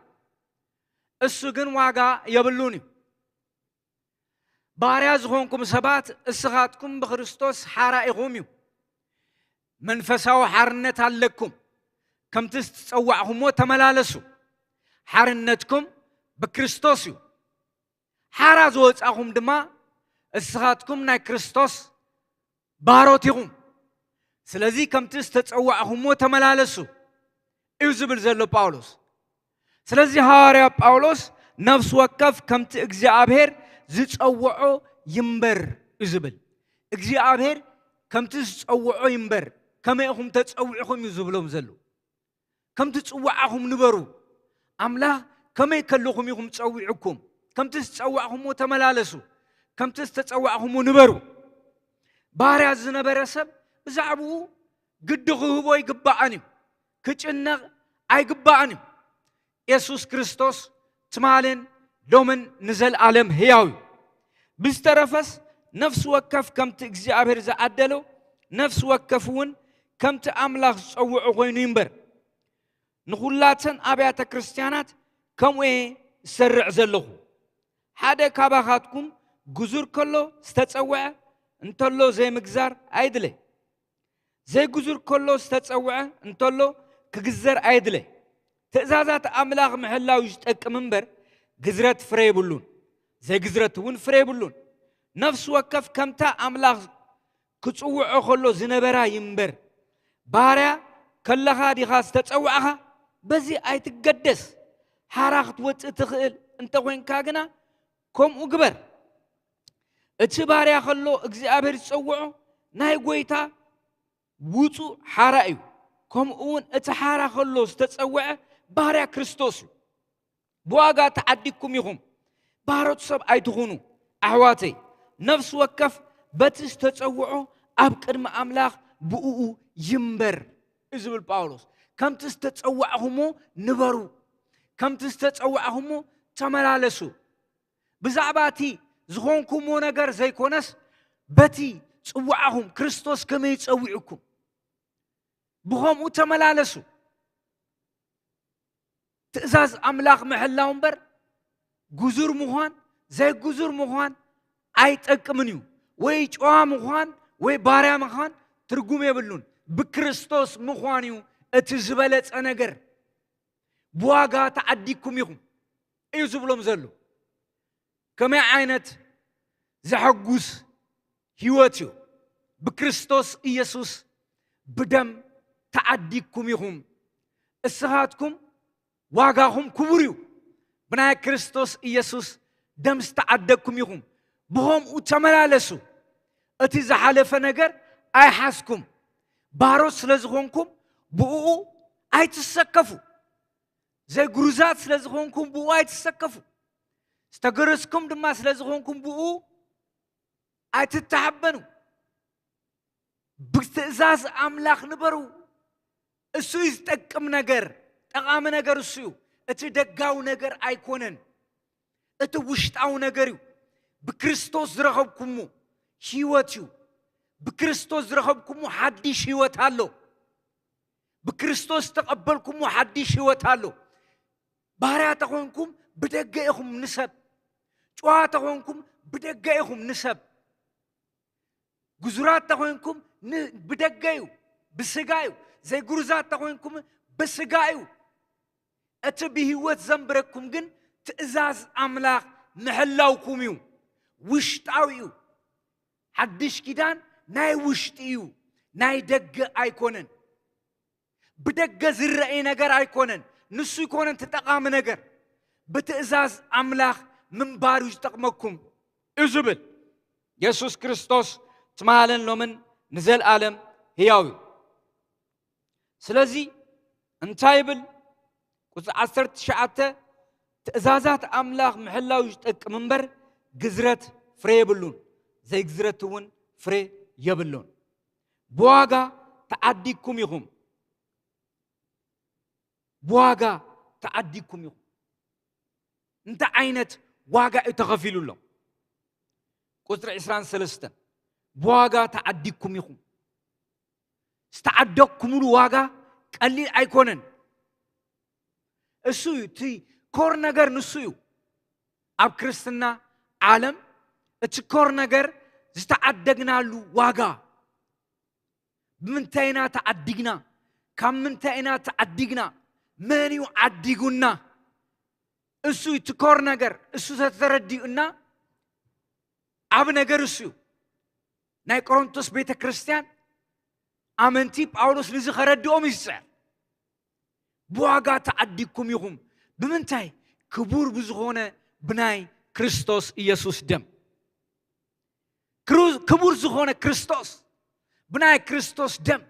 እሱ ግን ዋጋ የብሉን እዩ። ባርያ ዝኾንኩም ሰባት እስኻትኩም ብክርስቶስ ሓራ ኢኹም እዩ። መንፈሳዊ ሓርነት ኣለኩም። ከምቲ ዝተጸዋዕኹምዎ ተመላለሱ። ሓርነትኩም ብክርስቶስ እዩ። ሓራ ዝወጻኹም ድማ እስኻትኩም ናይ ክርስቶስ ባሮት ኢኹም። ስለዚ ከምቲ ዝተጸዋዕኹምዎ ተመላለሱ እዩ ዝብል ዘሎ ጳውሎስ። ስለዚ ሃዋርያ ጳውሎስ ነፍሲ ወከፍ ከምቲ እግዚኣብሔር ዝጸውዖ ይንበር እዩ ዝብል። እግዚኣብሔር ከምቲ ዝጸውዖ ይንበር፣ ከመይ ኢኹም ተጸዊዕኹም እዩ ዝብሎም ዘሎ። ከምቲ ጽዋዕኹም ንበሩ። ኣምላኽ ከመይ ከለኹም ኢኹም ጸዊዕኩም? ከምቲ ዝጸዋዕኹምዎ ተመላለሱ፣ ከምቲ ዝተጸዋዕኹምዎ ንበሩ። ባርያ ዝነበረ ሰብ ብዛዕባኡ ግዲ ክህቦ ኣይግባእን እዩ። ክጭነቕ ኣይግባእን እዩ። የሱስ ክርስቶስ ትማልን ሎምን ንዘለኣለም ህያው እዩ። ብዝተረፈስ ነፍሲ ወከፍ ከምቲ እግዚኣብሔር ዝዓደሎ፣ ነፍሲ ወከፍ እውን ከምቲ ኣምላኽ ዝጸውዖ ኮይኑ ይንበር። ንኹላተን ኣብያተ ክርስቲያናት ከምኡ እየ ዝሰርዕ ዘለኹ። ሓደ ካባኻትኩም ግዙር ከሎ ዝተጸውዐ እንተሎ ዘይምግዛር ኣይድለ። ዘይግዙር ከሎ ዝተጸውዐ እንተሎ ክግዘር ኣይድለ። ትእዛዛት ኣምላኽ ምሕላው እዩ ዝጠቅም እምበር፣ ግዝረት ፍረ የብሉን። ዘይግዝረት እውን ፍረ የብሉን። ነፍሲ ወከፍ ከምታ ኣምላኽ ክጽውዖ ከሎ ዝነበራ ይንበር። ባርያ ከለኻ ዲኻ ዝተጸዋዕኻ? በዚ ኣይትገደስ። ሓራ ክትወጽእ ትኽእል እንተ ኾይንካ ግና ከምኡ ግበር። እቲ ባርያ ከሎ እግዚኣብሔር ዝጸውዖ ናይ ጐይታ ውጹእ ሓራ እዩ። ከምኡ እውን እቲ ሓራ ከሎ ዝተጸውዐ ባርያ ክርስቶስ እዩ። ብዋጋ ተዓዲግኩም ኢኹም። ባሮት ሰብ ኣይትኹኑ። ኣሕዋተይ፣ ነፍሲ ወከፍ በቲ ዝተጸውዖ ኣብ ቅድሚ ኣምላኽ ብእኡ ይንበር እዩ ዝብል ጳውሎስ። ከምቲ ዝተጸዋዕኹሞ ንበሩ። ከምቲ ዝተጸዋዕኹሞ ተመላለሱ። ብዛዕባ እቲ ዝኾንኩሞ ነገር ዘይኮነስ፣ በቲ ጽዋዕኹም ክርስቶስ ከመይ ጸዊዕኩም፣ ብኸምኡ ተመላለሱ። ትእዛዝ ኣምላኽ ምሕላው እምበር፣ ግዙር ምዃን፣ ዘይግዙር ምዃን ኣይጠቅምን እዩ። ወይ ጨዋ ምዃን፣ ወይ ባርያ ምዃን ትርጉም የብሉን። ብክርስቶስ ምዃን እዩ እቲ ዝበለጸ ነገር። ብዋጋ ተዓዲግኩም ኢኹም እዩ ዝብሎም ዘሎ። ከመይ ዓይነት ዘሐጉስ ህይወት እዩ! ብክርስቶስ ኢየሱስ ብደም ተዓዲግኩም ኢኹም። እስኻትኩም ዋጋኹም ክቡር እዩ። ብናይ ክርስቶስ ኢየሱስ ደም ዝተዓደግኩም ኢኹም። ብኸምኡ ተመላለሱ። እቲ ዝሓለፈ ነገር ኣይሓዝኩም። ባሮት ስለ ዝኾንኩም ብእኡ ኣይትሰከፉ። ዘይግሩዛት ስለ ዝኾንኩም ብእኡ ኣይትሰከፉ። ዝተገረዝኩም ድማ ስለ ዝኾንኩም ብእኡ ኣይትተሓበኑ። ብትእዛዝ ኣምላኽ ንበሩ። እሱ እዩ ዝጠቅም ነገር፣ ጠቓሚ ነገር እሱ እዩ። እቲ ደጋዊ ነገር ኣይኮነን፣ እቲ ውሽጣዊ ነገር እዩ። ብክርስቶስ ዝረኸብኩሞ ህይወት እዩ። ብክርስቶስ ዝረኸብኩሞ ሓድሽ ህይወት ኣሎ። ብክርስቶስ ዝተቐበልኩሞ ሓድሽ ህይወት ኣሎ። ባርያ ተኾንኩም ብደገ ኢኹም ንሰብ፣ ጨዋ ተኾንኩም ብደገ ኢኹም ንሰብ፣ ግዙራት ተኾንኩም ን-፣ ብደገ እዩ፣ ብስጋ እዩ። ዘይግሩዛት ተኾንኩም ብስጋ እዩ። እቲ ብህይወት ዘንብረኩም ግን ትእዛዝ ኣምላኽ ምሕላውኩም እዩ። ውሽጣዊ እዩ። ሓድሽ ኪዳን ናይ ውሽጢ እዩ፣ ናይ ደገ ኣይኮነን። ብደገ ዝረኣይ ነገር ኣይኮነን። ንሱ ኣይኮነን እቲ ጠቓሚ ነገር። ብትእዛዝ ኣምላኽ ምንባር እዩ ዝጠቕመኩም እዩ ዝብል። የሱስ ክርስቶስ ትማልን ሎምን ንዘለኣለም ህያው እዩ። ስለዚ እንታይ ይብል? ቁጽሪ ዓሰርተ ትሽዓተ፣ ትእዛዛት ኣምላኽ ምሕላው እዩ ዝጠቅም እምበር ግዝረት ፍሬ የብሉን፣ ዘይግዝረት እውን ፍሬ የብሉን። ብዋጋ ተዓዲግኩም ኢኹም። ብዋጋ ተዓዲግኩም ኢኹም። እንታይ ዓይነት ዋጋ እዩ ተኸፊሉሎም? ቁጽሪ ዕስራን ሰለስተን፣ ብዋጋ ተዓዲግኩም ኢኹም። ዝተዓደግኩምሉ ዋጋ ቀሊል ኣይኮነን። እሱ እዩ እቲ ኮር ነገር፣ ንሱ እዩ። ኣብ ክርስትና ዓለም እቲ ኮር ነገር ዝተዓደግናሉ ዋጋ። ብምንታይ ኢና ተዓዲግና? ካብ ምንታይ ኢና ተዓዲግና? መን እዩ ዓዲጉና? እሱ እዩ እቲ ኮር ነገር። እሱ ተተረዲኡና ዓቢ ነገር እሱ እዩ። ናይ ቆሮንቶስ ቤተ ክርስቲያን ኣመንቲ ጳውሎስ ንዚ ከረድኦም እዩ ዝጽዕር። ብዋጋ ተዓዲግኩም ኢኹም። ብምንታይ? ክቡር ብዝኾነ ብናይ ክርስቶስ ኢየሱስ ደም። ክሩ-፣ ክቡር ዝኾነ ክርስቶስ፣ ብናይ ክርስቶስ ደም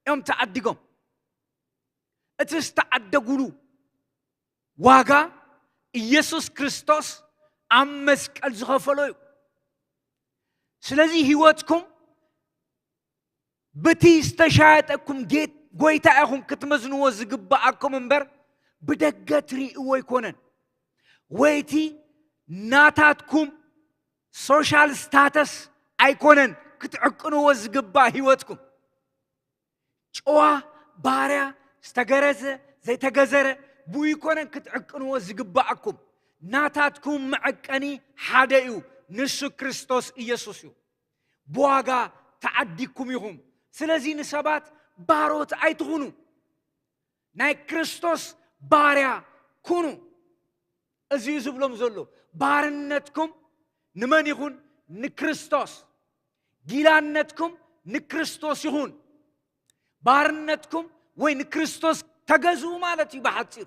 እዮም ተዓዲጎም። እቲ ዝተዓደጉሉ ዋጋ ኢየሱስ ክርስቶስ ኣብ መስቀል ዝኸፈሎ እዩ። ስለዚ ህይወትኩም ብቲ ዝተሻየጠኩም ጌት-፣ ጎይታ ኢኹም ክትመዝንዎ ዝግብኣኩም እምበር ብደገ ትርእይዎ ኣይኮነን። ወይ እቲ ናታትኩም ሶሻል ስታተስ ኣይኮነን ክትዕቅንዎ ዝግባእ ህይወትኩም። ጨዋ፣ ባርያ፣ ዝተገረዘ፣ ዘይተገዘረ፣ ብኡ ኣይኮነን ክትዕቅንዎ ዝግባኣኩም። ናታትኩም መዐቀኒ ሓደ እዩ፣ ንሱ ክርስቶስ ኢየሱስ እዩ። ብዋጋ ተዓዲግኩም ኢኹም። ስለዚ ንሰባት ባሮት ኣይትኹኑ፣ ናይ ክርስቶስ ባርያ ኩኑ። እዚ እዩ ዝብሎም ዘሎ። ባርነትኩም ንመን ይኹን? ንክርስቶስ። ጊላነትኩም ንክርስቶስ ይኹን። ባርነትኩም ወይ ንክርስቶስ ተገዝኡ ማለት እዩ ብሓጺሩ።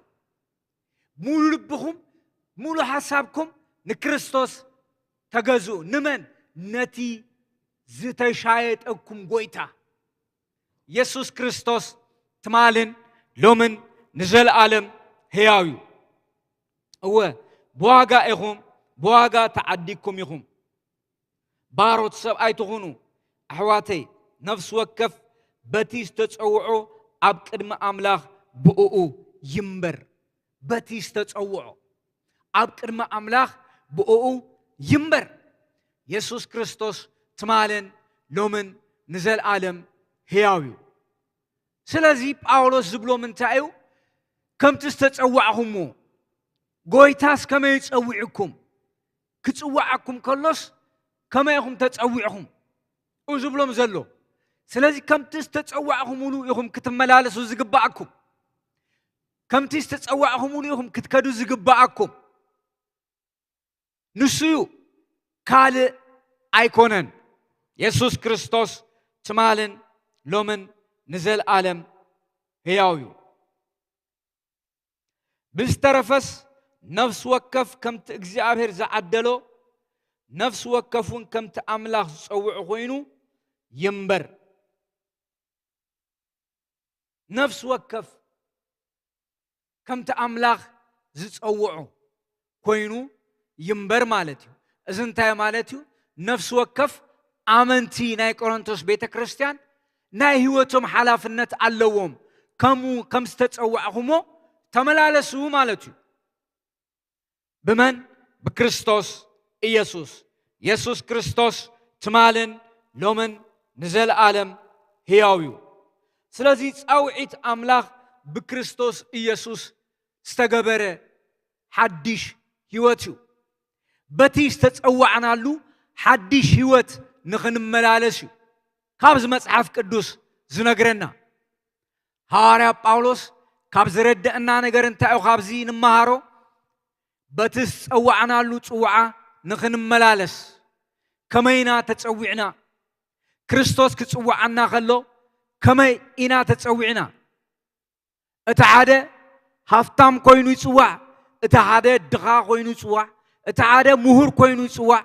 ሙሉ ልብኹም፣ ሙሉ ሓሳብኩም ንክርስቶስ ተገዝኡ። ንመን? ነቲ ዝተሻየጠኩም ጎይታ። የሱስ ክርስቶስ ትማልን ሎምን ንዘለኣለም ህያው እዩ። እወ፣ ብዋጋ ኢኹም፣ ብዋጋ ተዓዲግኩም ኢኹም። ባሮት ሰብ ኣይትኹኑ። ኣሕዋተይ፣ ነፍሲ ወከፍ በቲ ዝተጸውዖ ኣብ ቅድሚ ኣምላኽ ብእኡ ይንበር። በቲ ዝተጸውዖ ኣብ ቅድሚ ኣምላኽ ብእኡ ይንበር። የሱስ ክርስቶስ ትማልን ሎምን ንዘለኣለም ህያው እዩ። ስለዚ ጳውሎስ ዝብሎም እንታይ እዩ? ከምቲ ዝተጸዋዕኹምዎ፣ ጎይታስ ከመይ ጸዊዕኩም? ክጽዋዓኩም ከሎስ ከመይ ኢኹም ተጸዊዕኹም? እዩ ዝብሎም ዘሎ። ስለዚ ከምቲ ዝተጸዋዕኹምሉ ኢኹም ክትመላለሱ ዝግባኣኩም። ከምቲ ዝተጸዋዕኹምሉ ኢኹም ክትከዱ ዝግብኣኩም። ንሱ እዩ፣ ካልእ ኣይኮነን። የሱስ ክርስቶስ ትማልን ሎምን ንዘለኣለም ህያው እዩ። ብዝተረፈስ ነፍሲ ወከፍ ከምቲ እግዚኣብሔር ዝዓደሎ፣ ነፍሲ ወከፍ እውን ከምቲ ኣምላኽ ዝጸውዖ ኮይኑ ይንበር። ነፍሲ ወከፍ ከምቲ ኣምላኽ ዝጸውዖ ኮይኑ ይንበር ማለት እዩ። እዚ እንታይ ማለት እዩ? ነፍሲ ወከፍ ኣመንቲ ናይ ቆሮንቶስ ቤተ ክርስቲያን ናይ ህይወቶም ሓላፍነት ኣለዎም። ከምኡ ከም ዝተጸዋዕኹሞ ተመላለሱ ማለት እዩ። ብመን? ብክርስቶስ ኢየሱስ። የሱስ ክርስቶስ ትማልን ሎምን ንዘለኣለም ህያው እዩ። ስለዚ ጻውዒት ኣምላኽ ብክርስቶስ ኢየሱስ ዝተገበረ ሓድሽ ህይወት እዩ። በቲ ዝተጸዋዕናሉ ሓድሽ ህይወት ንኽንመላለስ እዩ ካብዚ መጽሓፍ ቅዱስ ዝነግረና። ሃዋርያ ጳውሎስ ካብ ዝረደአና ነገር እንታይ እዩ ካብዚ ንመሃሮ? በቲ ዝጸዋዕናሉ ጽውዓ ንኽንመላለስ። ከመይ ኢና ተጸዊዕና? ክርስቶስ ክጽውዓና ከሎ ከመይ ኢና ተጸዊዕና? እቲ ሓደ ሃፍታም ኮይኑ ይጽዋዕ፣ እቲ ሓደ ድኻ ኮይኑ ይጽዋዕ፣ እቲ ሓደ ምሁር ኮይኑ ይጽዋዕ፣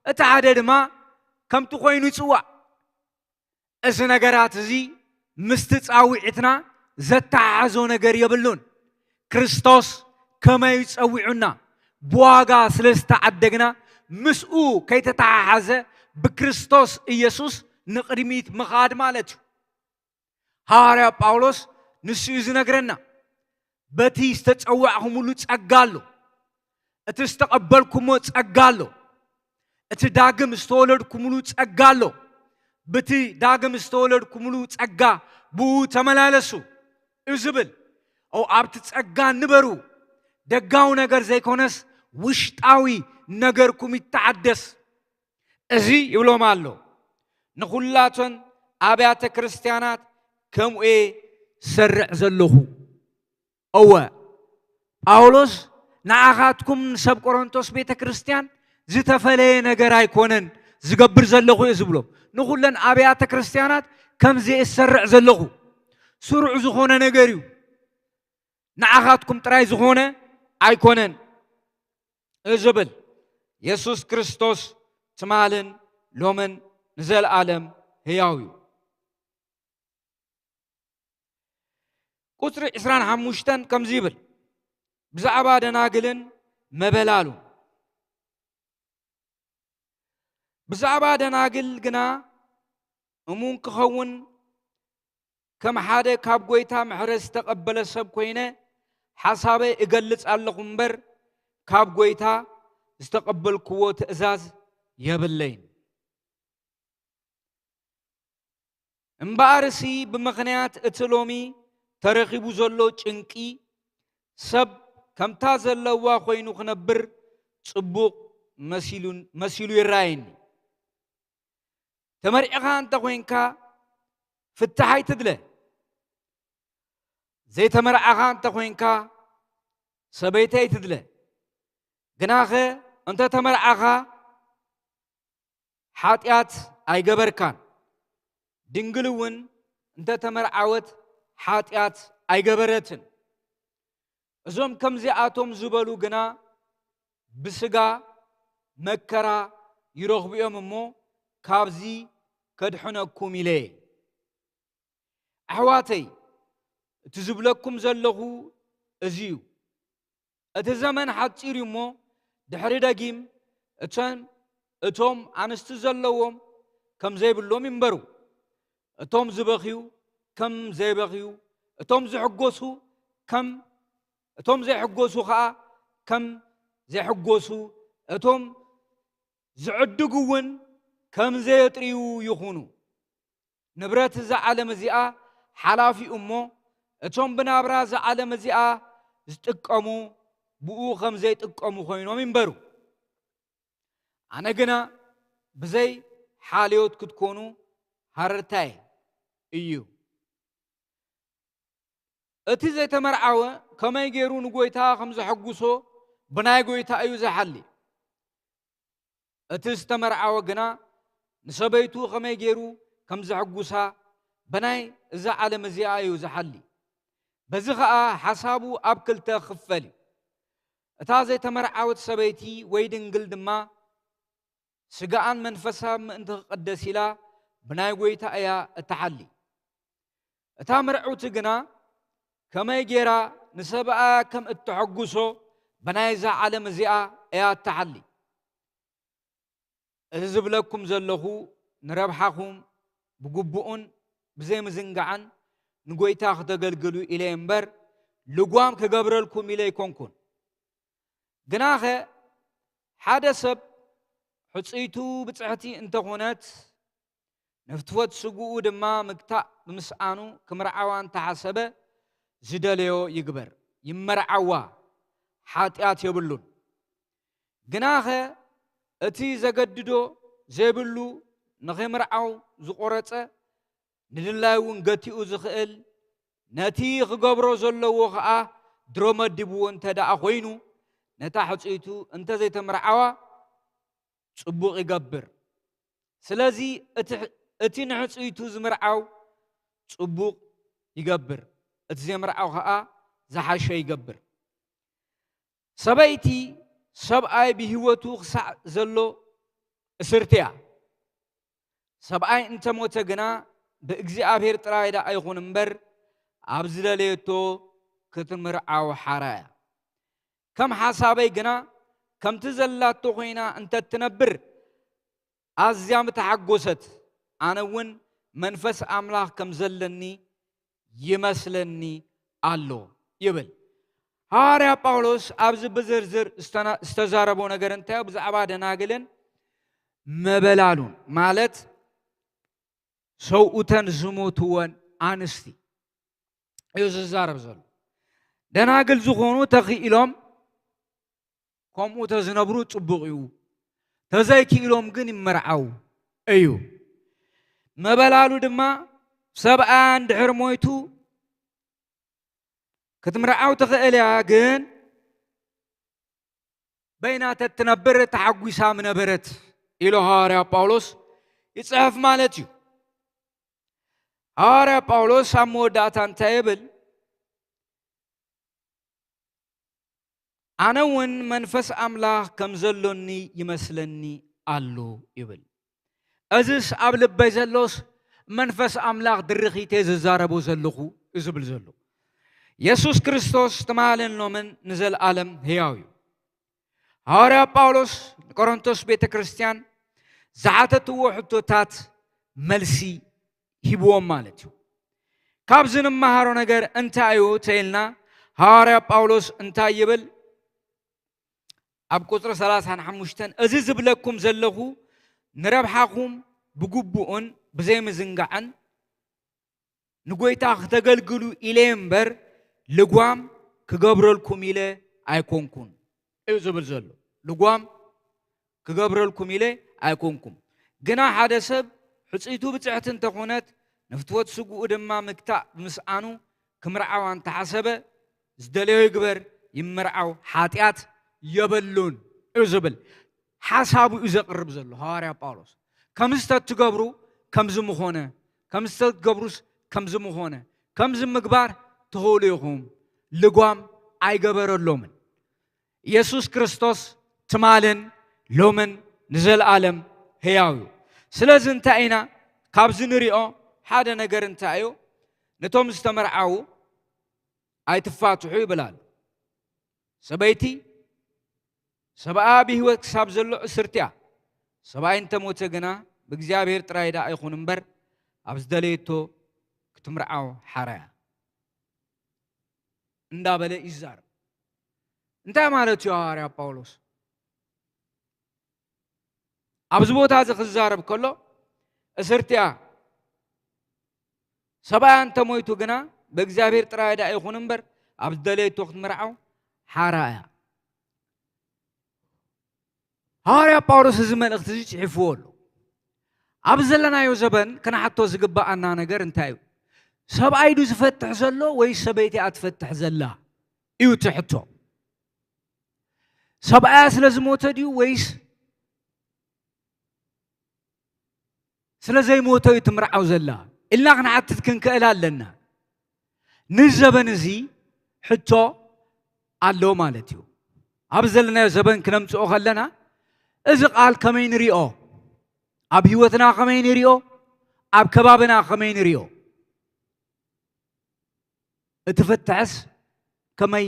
እቲ ሓደ ድማ ከምቲ ኮይኑ ይጽዋዕ። እዚ ነገራት እዚ ምስቲ ጻውዒትና ዘተሓሕዞ ነገር የብሉን። ክርስቶስ ከመይ ጸዊዑና፣ ብዋጋ ስለ ዝተዓደግና፣ ምስኡ ከይተተሓሓዘ ብክርስቶስ ኢየሱስ ንቕድሚት ምኻድ ማለት እዩ። ሃዋርያ ጳውሎስ ንሱ እዩ ዝነግረና። በቲ ዝተጸዋዕኹምሉ ጸጋ ኣሎ። እቲ ዝተቐበልኩሞ ጸጋ ኣሎ። እቲ ዳግም ዝተወለድኩምሉ ጸጋ ኣሎ። ብቲ ዳግም ዝተወለድኩምሉ ጸጋ ብኡ ተመላለሱ እዩ ዝብል። ኦ፣ ኣብቲ ጸጋ ንበሩ። ደጋዊ ነገር ዘይኮነስ ውሽጣዊ ነገርኩም ይተዓደስ። እዚ ይብሎም ኣሎ፣ ንኹላተን ኣብያተ ክርስቲያናት ከምኡ እየ ዝሰርዕ ዘለኹ። እወ፣ ጳውሎስ ንዓኻትኩም ንሰብ ቆሮንቶስ ቤተ ክርስቲያን ዝተፈለየ ነገር ኣይኮነን ዝገብር ዘለኹ እየ ዝብሎም። ንኹለን ኣብያተ ክርስቲያናት ከምዚ እየ ዝሰርዕ ዘለኹ። ስሩዕ ዝኾነ ነገር እዩ። ንዓኻትኩም ጥራይ ዝኾነ ኣይኮነን እዩ ዝብል። የሱስ ክርስቶስ ትማልን ሎምን ንዘለኣለም ህያው እዩ። ቁጽሪ ዕስራን ሓሙሽተን ከምዚ ይብል፣ ብዛዕባ ደናግልን መበላሉን። ብዛዕባ ደናግል ግና እሙን ክኸውን ከም ሓደ ካብ ጐይታ ምሕረት ዝተቐበለ ሰብ ኮይነ ሓሳበይ እገልጽ ኣለኹ እምበር፣ ካብ ጐይታ ዝተቐበልክዎ ትእዛዝ የብለይን። እምበኣርሲ ብምኽንያት እቲ ሎሚ ተረኺቡ ዘሎ ጭንቂ፣ ሰብ ከምታ ዘለዋ ኮይኑ ክነብር ጽቡቕ መሲሉን-፣ መሲሉ ይረኣየኒ። ተመርዒኻ እንተ ኾይንካ ፍታሕ ኣይትድለ። ዘይተመርዓኻ እንተ ኾይንካ ሰበይቲ ኣይትድለ። ግናኸ እንተ ተመርዓኻ ሓጢኣት ኣይገበርካን። ድንግል እውን እንተ ተመርዓወት ሓጢኣት ኣይገበረትን። እዞም ከምዚኣቶም ዝበሉ ግና ብስጋ መከራ ይረኽቡ እዮም እሞ ካብዚ ከድሕነኩም ኢለ እየ። ኣሕዋተይ፣ እቲ ዝብለኩም ዘለኹ እዚ እዩ። እቲ ዘመን ሓጺር እዩ እሞ ድሕሪ ደጊም እተን፣ እቶም ኣንስቲ ዘለዎም ከም ዘይብሎም ይንበሩ። እቶም ዝበኽዩ ከም ዘይበኽዩ፣ እቶም ዝሕጎሱ ከም፣ እቶም ዘይሕጎሱ ኸኣ ከም ዘይሕጎሱ፣ እቶም ዝዕድጉ እውን ከም ዘየጥርዩ ይኹኑ። ንብረት እዛ ዓለም እዚኣ ሓላፊ እሞ፣ እቶም ብናብራ እዛ ዓለም እዚኣ ዝጥቀሙ ብኡ ከም ዘይጥቀሙ ኮይኖም ይንበሩ። ኣነ ግና ብዘይ ሓልዮት ክትኮኑ ሃረርታየ እዩ። እቲ ዘይተመርዓወ ከመይ ገይሩ ንጎይታ ከም ዘሐጉሶ ብናይ ጎይታ እዩ ዝሓሊ። እቲ ዝተመርዓወ ግና ንሰበይቱ ከመይ ገይሩ ከም ዘሐጉሳ ብናይ እዛ ዓለም እዚኣ እዩ ዝሓሊ። በዚ ኸኣ ሓሳቡ ኣብ ክልተ ክኽፈል እዩ። እታ ዘይተመርዓወት ሰበይቲ ወይ ድንግል ድማ ስጋኣን መንፈሳን ምእንቲ ክቕደስ ኢላ ብናይ ጎይታ እያ እትሓሊ። እታ ምርዕውቲ ግና ከመይ ጌራ ንሰብኣያ ከም እተሐጉሶ ብናይዛ ዓለም እዚኣ እያ እትሓሊ። እዚ ዝብለኩም ዘለኹ ንረብሓኹም ብግቡእን ብዘይምዝንጋዕን ንጎይታ ክተገልግሉ ኢለ እምበር ልጓም ክገብረልኩም ኢለ ኣይኮንኩን። ግናኸ ሓደ ሰብ ሕጽይቱ ብጽሕቲ እንተኾነት ንፍትወት ስግኡ ድማ ምግታእ ብምስኣኑ ክምርዓዋ እንተሓሰበ ዝደለዮ ይግበር፣ ይመርዓዋ፣ ሓጢኣት የብሉን። ግናኸ እቲ ዘገድዶ ዘይብሉ ንኺምርዓው ዝቖረጸ ንድላዩ እውን ገቲኡ ዝኽእል ነቲ ክገብሮ ዘለዎ ኸኣ ድሮ መዲብዎ እንተ ደኣ ኾይኑ ነታ ሕጽይቱ እንተ ዘይተመርዓዋ ጽቡቕ ይገብር። ስለዚ እቲ ንሕጽይቱ ዝምርዓው ጽቡቕ ይገብር፣ እቲ ዘይምርዓው ኸኣ ዝሓሸ ይገብር። ሰበይቲ ሰብኣይ ብህይወቱ ክሳዕ ዘሎ እስርቲ እያ። ሰብኣይ እንተ ሞተ ግና ብእግዚኣብሔር ጥራይ ደኣ ይኹን እምበር ኣብ ዝደለየቶ ክትምርዓው ሓራ እያ። ከም ሓሳበይ ግና ከምቲ ዘላቶ ኮይና እንተ ትነብር ኣዝያ ምተሓጎሰት፣ ኣነ እውን መንፈስ ኣምላኽ ከም ዘለኒ ይመስለኒ ኣሎ ይብል። ሃዋርያ ጳውሎስ ኣብዚ ብዝርዝር ዝተዛረቦ ነገር እንታይ እዩ? ብዛዕባ ደናግልን መበላሉን ማለት ሰብኡተን ዝሞትወን ኣንስቲ እዩ ዝዛረብ ዘሎ። ደናግል ዝኾኑ ተኽኢሎም ከምኡ ተዝነብሩ ጽቡቕ እዩ። ተዘይክኢሎም ግን ይመርዓው እዩ። መበላሉ ድማ ሰብኣያ እንድሕር ሞይቱ ክትምርዓው ትኽእል እያ፣ ግን በይና ተትነብር ተሓጒሳ ምነበረት ኢሉ ሃዋርያ ጳውሎስ ይጽሕፍ ማለት እዩ። ሃዋርያ ጳውሎስ ኣብ መወዳእታ እንታይ ይብል? ኣነ እውን መንፈስ ኣምላኽ ከም ዘሎኒ ይመስለኒ ኣሎ ይብል። እዝስ ኣብ ልበይ ዘሎስ መንፈስ ኣምላኽ ድርኺተ ዝዛረቦ ዘለኹ እዩ ዝብል ዘሎ። የሱስ ክርስቶስ ትማልን ሎምን ንዘለኣለም ህያው እዩ። ሃዋርያ ጳውሎስ ንቆሮንቶስ ቤተ ክርስቲያን ዝሓተትዎ ሕቶታት መልሲ ሂብዎም ማለት እዩ። ካብዚ ንመሃሮ ነገር እንታይ እዩ ተኢልና፣ ሃዋርያ ጳውሎስ እንታይ ይብል? ኣብ ቁጽሪ ሰላሳን ሓሙሽተን እዚ ዝብለኩም ዘለኹ ንረብሓኹም ብግቡእን ብዘይምዝንጋዕን ንጎይታ ክተገልግሉ ኢለ እምበር ልጓም ክገብረልኩም ኢለ ኣይኮንኩን እዩ ዝብል ዘሎ። ልጓም ክገብረልኩም ኢለ ኣይኮንኩም። ግና ሓደ ሰብ ሕጽይቱ ብጽሕቲ እንተኾነት ንፍትወት ስግኡ ድማ ምግታእ ብምስኣኑ ክምርዓዋ እንተሓሰበ ዝደለዮ ይግበር ይመርዓው ሓጢኣት የበሉን እዩ ዝብል ሓሳቡ እዩ ዘቕርብ ዘሎ ሃዋርያ ጳውሎስ። ከምዚ ተትገብሩ ከምዚ ምኾነ፣ ከምዚ ተትገብሩስ ከምዚ ምኾነ፣ ከምዚ ምግባር ትኽእሉ ኢኹም፣ ልጓም ኣይገበረሎምን። የሱስ ክርስቶስ ትማልን ሎምን ንዘለኣለም ህያው እዩ። ስለዚ እንታይ ኢና ካብዚ ንሪኦ ሓደ ነገር እንታይ እዩ? ነቶም ዝተመርዓዉ ኣይትፋትሑ ይብል ኣሎ። ሰበይቲ ሰብኣ ብህይወት ክሳብ ዘሎ እስርቲ እያ። ሰብኣይ እንተሞተ ግና ብእግዚኣብሔር ጥራይ ደኣ ይኹን እምበር ኣብ ዝደለየቶ ክትምርዓው ሓራ እያ እንዳበለ ይዛረብ። እንታይ ማለት እዩ ሃዋርያ ጳውሎስ? ኣብዚ ቦታ እዚ ክዛረብ ከሎ እስርቲ እያ። ሰብኣያ እንተሞይቱ ግና ብእግዚኣብሔር ጥራይ ደኣ ይኹን እምበር ኣብ ዝደለየቶ ክትምርዓው ሓራ እያ። ሃዋርያ ጳውሎስ እዚ መልእኽቲ እዚ ጽሒፍዎ ኣሎ። ኣብ ዘለናዮ ዘበን ክንሓቶ ዝግብኣና ነገር እንታይ እዩ? ሰብኣይ ዱ ዝፈትሕ ዘሎ ወይ ሰበይቲ እያ ትፈትሕ ዘላ? እዩ እቲ ሕቶ። ሰብኣያ ስለ ዝሞተ ድዩ ወይስ ስለ ዘይሞተ እዩ ትምርዓው ዘላ ኢልና ክንሓትት ክንክእል ኣለና። ንዘበን እዚ ሕቶ ኣሎ ማለት እዩ። ኣብ ዘለናዮ ዘበን ክነምጽኦ ከለና እዚ ቃል ከመይ ንሪኦ? ኣብ ህይወትና ከመይ ንሪኦ? ኣብ ከባብና ከመይ ንሪኦ? እቲ ፍትሕስ ከመይ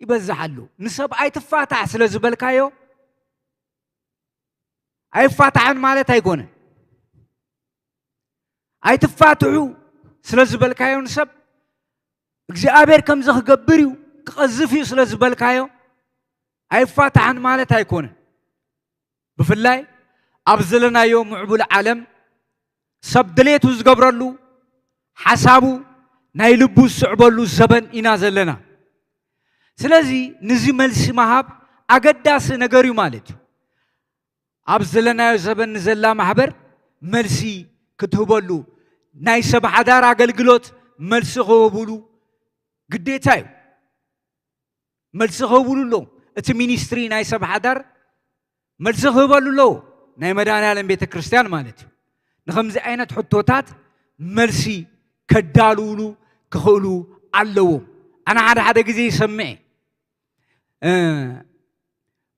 ይበዝሓሉ? ንሰብ ኣይትፋታሕ ስለ ዝበልካዮ ኣይፋታሕን ማለት ኣይኮነን። ኣይትፋትሑ ስለ ዝበልካዮ ንሰብ እግዚኣብሔር ከምዚ ክገብር እዩ ክቐዝፍ እዩ ስለ ዝበልካዮ ኣይፋታሕን ማለት ኣይኮነን። ብፍላይ ኣብ ዘለናዮ ምዕቡል ዓለም ሰብ ድሌቱ ዝገብረሉ ሓሳቡ ናይ ልቡ ዝስዕበሉ ዘበን ኢና ዘለና። ስለዚ ንዚ መልሲ ምሃብ ኣገዳሲ ነገር እዩ ማለት እዩ። ኣብ ዘለናዮ ዘበን ንዘላ ማሕበር መልሲ ክትህበሉ ናይ ሰብ ሓዳር ኣገልግሎት መልሲ ክህብሉ ግዴታ እዩ። መልሲ ክህብሉ ኣለዎም። እቲ ሚኒስትሪ ናይ ሰብ ሓዳር መልሲ ክህበሉ ኣለዎ። ናይ መድኃኔዓለም ቤተ ክርስቲያን ማለት እዩ። ንኸምዚ ዓይነት ሕቶታት መልሲ ከዳልውሉ ክኽእሉ ኣለዎም። ኣነ ሓደ ሓደ ግዜ ይሰምዕ እየ። እ፣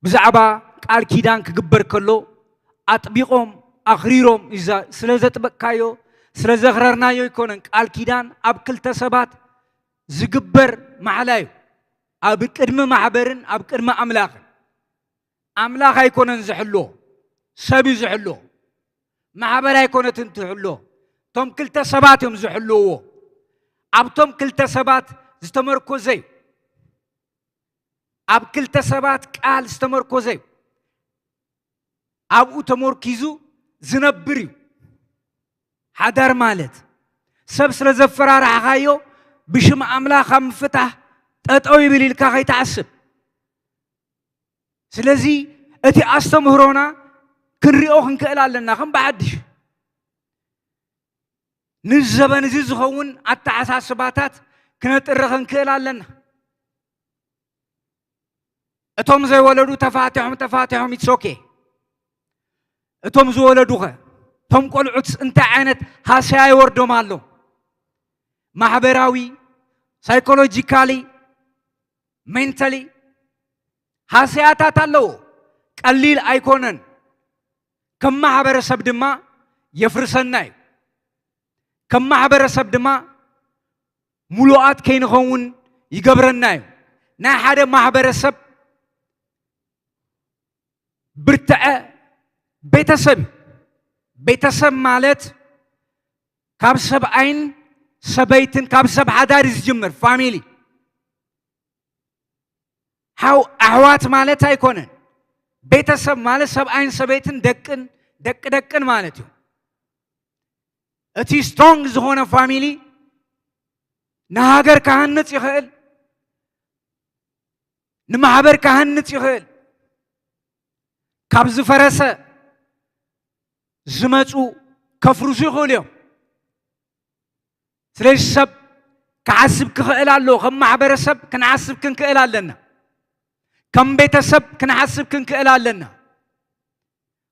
ብዛዕባ ቃል ኪዳን ክግበር ከሎ ኣጥቢቖም ኣኽሪሮም ይዛ-፣ ስለ ዘጥበቅካዮ ስለ ዘኽረርናዮ ኣይኮነን። ቃል ኪዳን ኣብ ክልተ ሰባት ዝግበር ማሕላ እዩ። ኣብ ቅድሚ ማሕበርን ኣብ ቅድሚ ኣምላኽን። ኣምላኽ ኣይኮነን ዝሕሎ፣ ሰብ እዩ ዝሕሎ። ማሕበር ኣይኮነትን ትሕሎ። እቶም ክልተ ሰባት እዮም ዝሕልዎ። ኣብቶም ክልተ ሰባት ዝተመርኮዘ እዩ። ኣብ ክልተ ሰባት ቃል ዝተመርኮዘ እዩ። ኣብኡ ተመርኪዙ ዝነብር እዩ። ሓዳር ማለት ሰብ ስለ ዘፈራርሕኻዮ ብሽም ኣምላኽ ኣብ ምፍታሕ ጠጠው ይብል ኢልካ ከይትሓስብ። ስለዚ እቲ ኣስተምህሮና ክንሪኦ ክንክእል ኣለና። ከም ብሓድሽ ንዘበን እዚ ዝኸውን ኣተሓሳስባታት ክነጥሪ ክንክእል ኣለና። እቶም ዘይወለዱ ተፋቲሖም ተፋቲሖም it's okay። እቶም ዝወለዱ ኸ? እቶም ቆልዑት እንታይ ዓይነት ሃሰያ ይወርዶም ኣሎ? ማሕበራዊ፣ ሳይኮሎጂካሊ፣ ሜንታሊ ሃሰያታት ኣለዎ። ቀሊል ኣይኮነን። ከም ማሕበረሰብ ድማ የፍርሰና እዩ። ከም ማሕበረሰብ ድማ ሙሉኣት ከይንኸውን ይገብረና እዩ። ናይ ሓደ ማሕበረሰብ ብርትዐ ቤተሰብ እዩ። ቤተሰብ ማለት ካብ ሰብኣይን ሰበይትን ካብ ሰብ ሓዳር እዩ ዝጅምር። ፋሚሊ ሓው ኣሕዋት ማለት ኣይኮነን። ቤተሰብ ማለት ሰብኣይን ሰበይትን ደቅን ደቂ ደቅን ማለት እዩ። እቲ ስትሮንግ ዝኾነ ፋሚሊ ንሃገር ክሃንጽ ይኽእል፣ ንማሕበር ክሃንጽ ይኽእል። ካብ ዝፈረሰ ዝመጹ ከፍርሱ ይኽእሉ እዮም። ስለዚ ሰብ ክሓስብ ክኽእል ኣለዎ። ከም ማሕበረሰብ ክንሓስብ ክንክእል ኣለና። ከም ቤተሰብ ክንሓስብ ክንክእል ኣለና።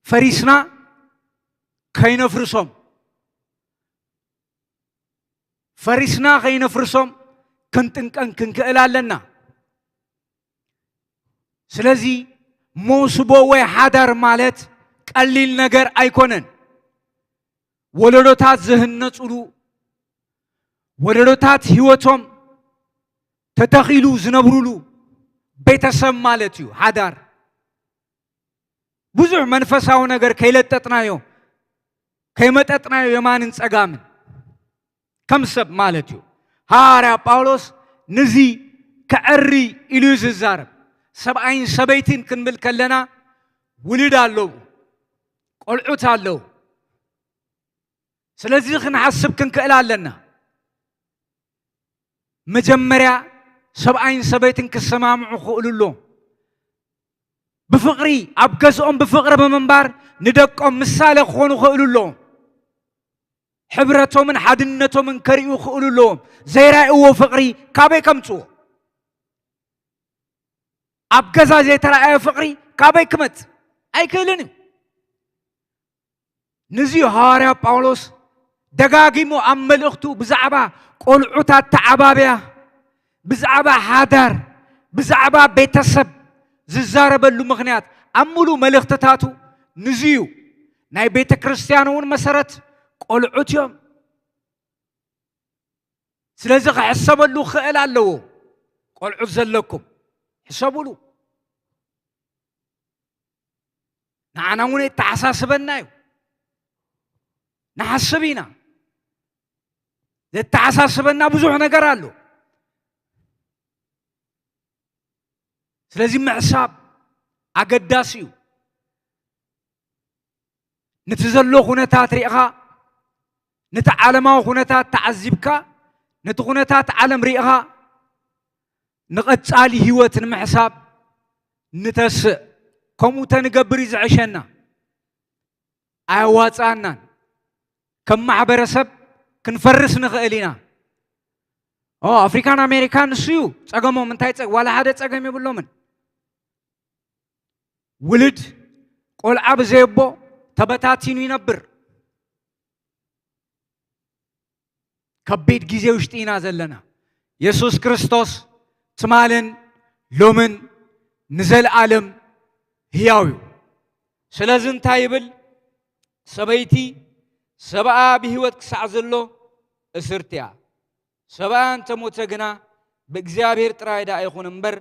ፈሪስና ከይነፍርሶም፣ ፈሪስና ከይነፍርሶም ክንጥንቀን ክንክእል ኣለና። ስለዚ ሞስቦ ወይ ሓዳር ማለት ቀሊል ነገር ኣይኮነን። ወለዶታት ዝህነጹሉ፣ ወለዶታት ህይወቶም ተተኺሉ ዝነብሩሉ ቤተሰብ ማለት እዩ ሓዳር። ብዙሕ መንፈሳዊ ነገር ከይለጠጥናዮ፣ ከይመጠጥናዮ የማንን ጸጋምን ከም ሰብ ማለት እዩ። ሃዋርያ ጳውሎስ ንዚ ከዐሪ ኢሉ እዩ ዝዛረብ። ሰብኣይን ሰበይትን ክንብል ከለና ውሉድ ኣለዉ፣ ቆልዑት ኣለዉ። ስለዚ ክንሓስብ ክንክእል ኣለና። መጀመርያ ሰብኣይን ሰበይትን ክሰማምዑ ክኽእሉ ኣለዎም። ብፍቕሪ ኣብ ገዝኦም ብፍቕሪ ብምንባር ንደቆም ምሳሌ ክኾኑ ክኽእሉ ኣለዎም። ሕብረቶምን ሓድነቶምን ከርእዩ ክኽእሉ ኣለዎም። ዘይራእይዎ ፍቕሪ ካበይ ከምጽዎ? ኣብ ገዛ ዘይተራእየ ፍቕሪ ካበይ ክመጽእ? ኣይክእልን እዩ። ንዚ ሃዋርያ ጳውሎስ ደጋጊሙ ኣብ መልእኽቱ ብዛዕባ ቆልዑት ኣተዓባብያ፣ ብዛዕባ ሓዳር፣ ብዛዕባ ቤተሰብ ዝዛረበሉ ምኽንያት ኣብ ሙሉ መልእኽትታቱ ንዚ እዩ። ናይ ቤተ ክርስቲያን እውን መሰረት ቆልዑት እዮም። ስለዚ ክሕሰበሉ ክኽእል ኣለዎ። ቆልዑት ዘለኩም ሕሰቡሉ። ንዓና እውን የተሓሳስበና እዩ። ንሓስብ ኢና። ዘተሓሳስበና ብዙሕ ነገር ኣሎ። ስለዚ ምሕሳብ ኣገዳሲ እዩ። ነቲ ዘሎ ኩነታት ሪእኻ፣ ነቲ ዓለማዊ ኩነታት ተዓዚብካ፣ ነቲ ኩነታት ዓለም ሪእኻ፣ ንቐጻሊ ህይወት ንምሕሳብ ንተስእ። ከምኡ ተንገብር እዩ ዝዕሸና። ኣየዋጽኣናን። ከም ማሕበረሰብ ክንፈርስ ንኽእል ኢና። ኦ፣ ኣፍሪካን ኣሜሪካን ንሱ እዩ ጸገሞም። እንታይ ጸ-፣ ዋላ ሓደ ጸገም የብሎምን። ውልድ ቆልዓ ብዘየቦ ተበታቲኑ ይነብር። ከቢድ ግዜ ውሽጢ ኢና ዘለና። የሱስ ክርስቶስ ትማልን ሎምን ንዘለኣለም ህያው እዩ። ስለዚ እንታይ ይብል? ሰበይቲ ሰብኣ ብህይወት ክሳዕ ዘሎ እስርቲ እያ። ሰብኣ እንተ ሞተ ግና ብእግዚኣብሔር ጥራይ ደኣ ይኹን እምበር፣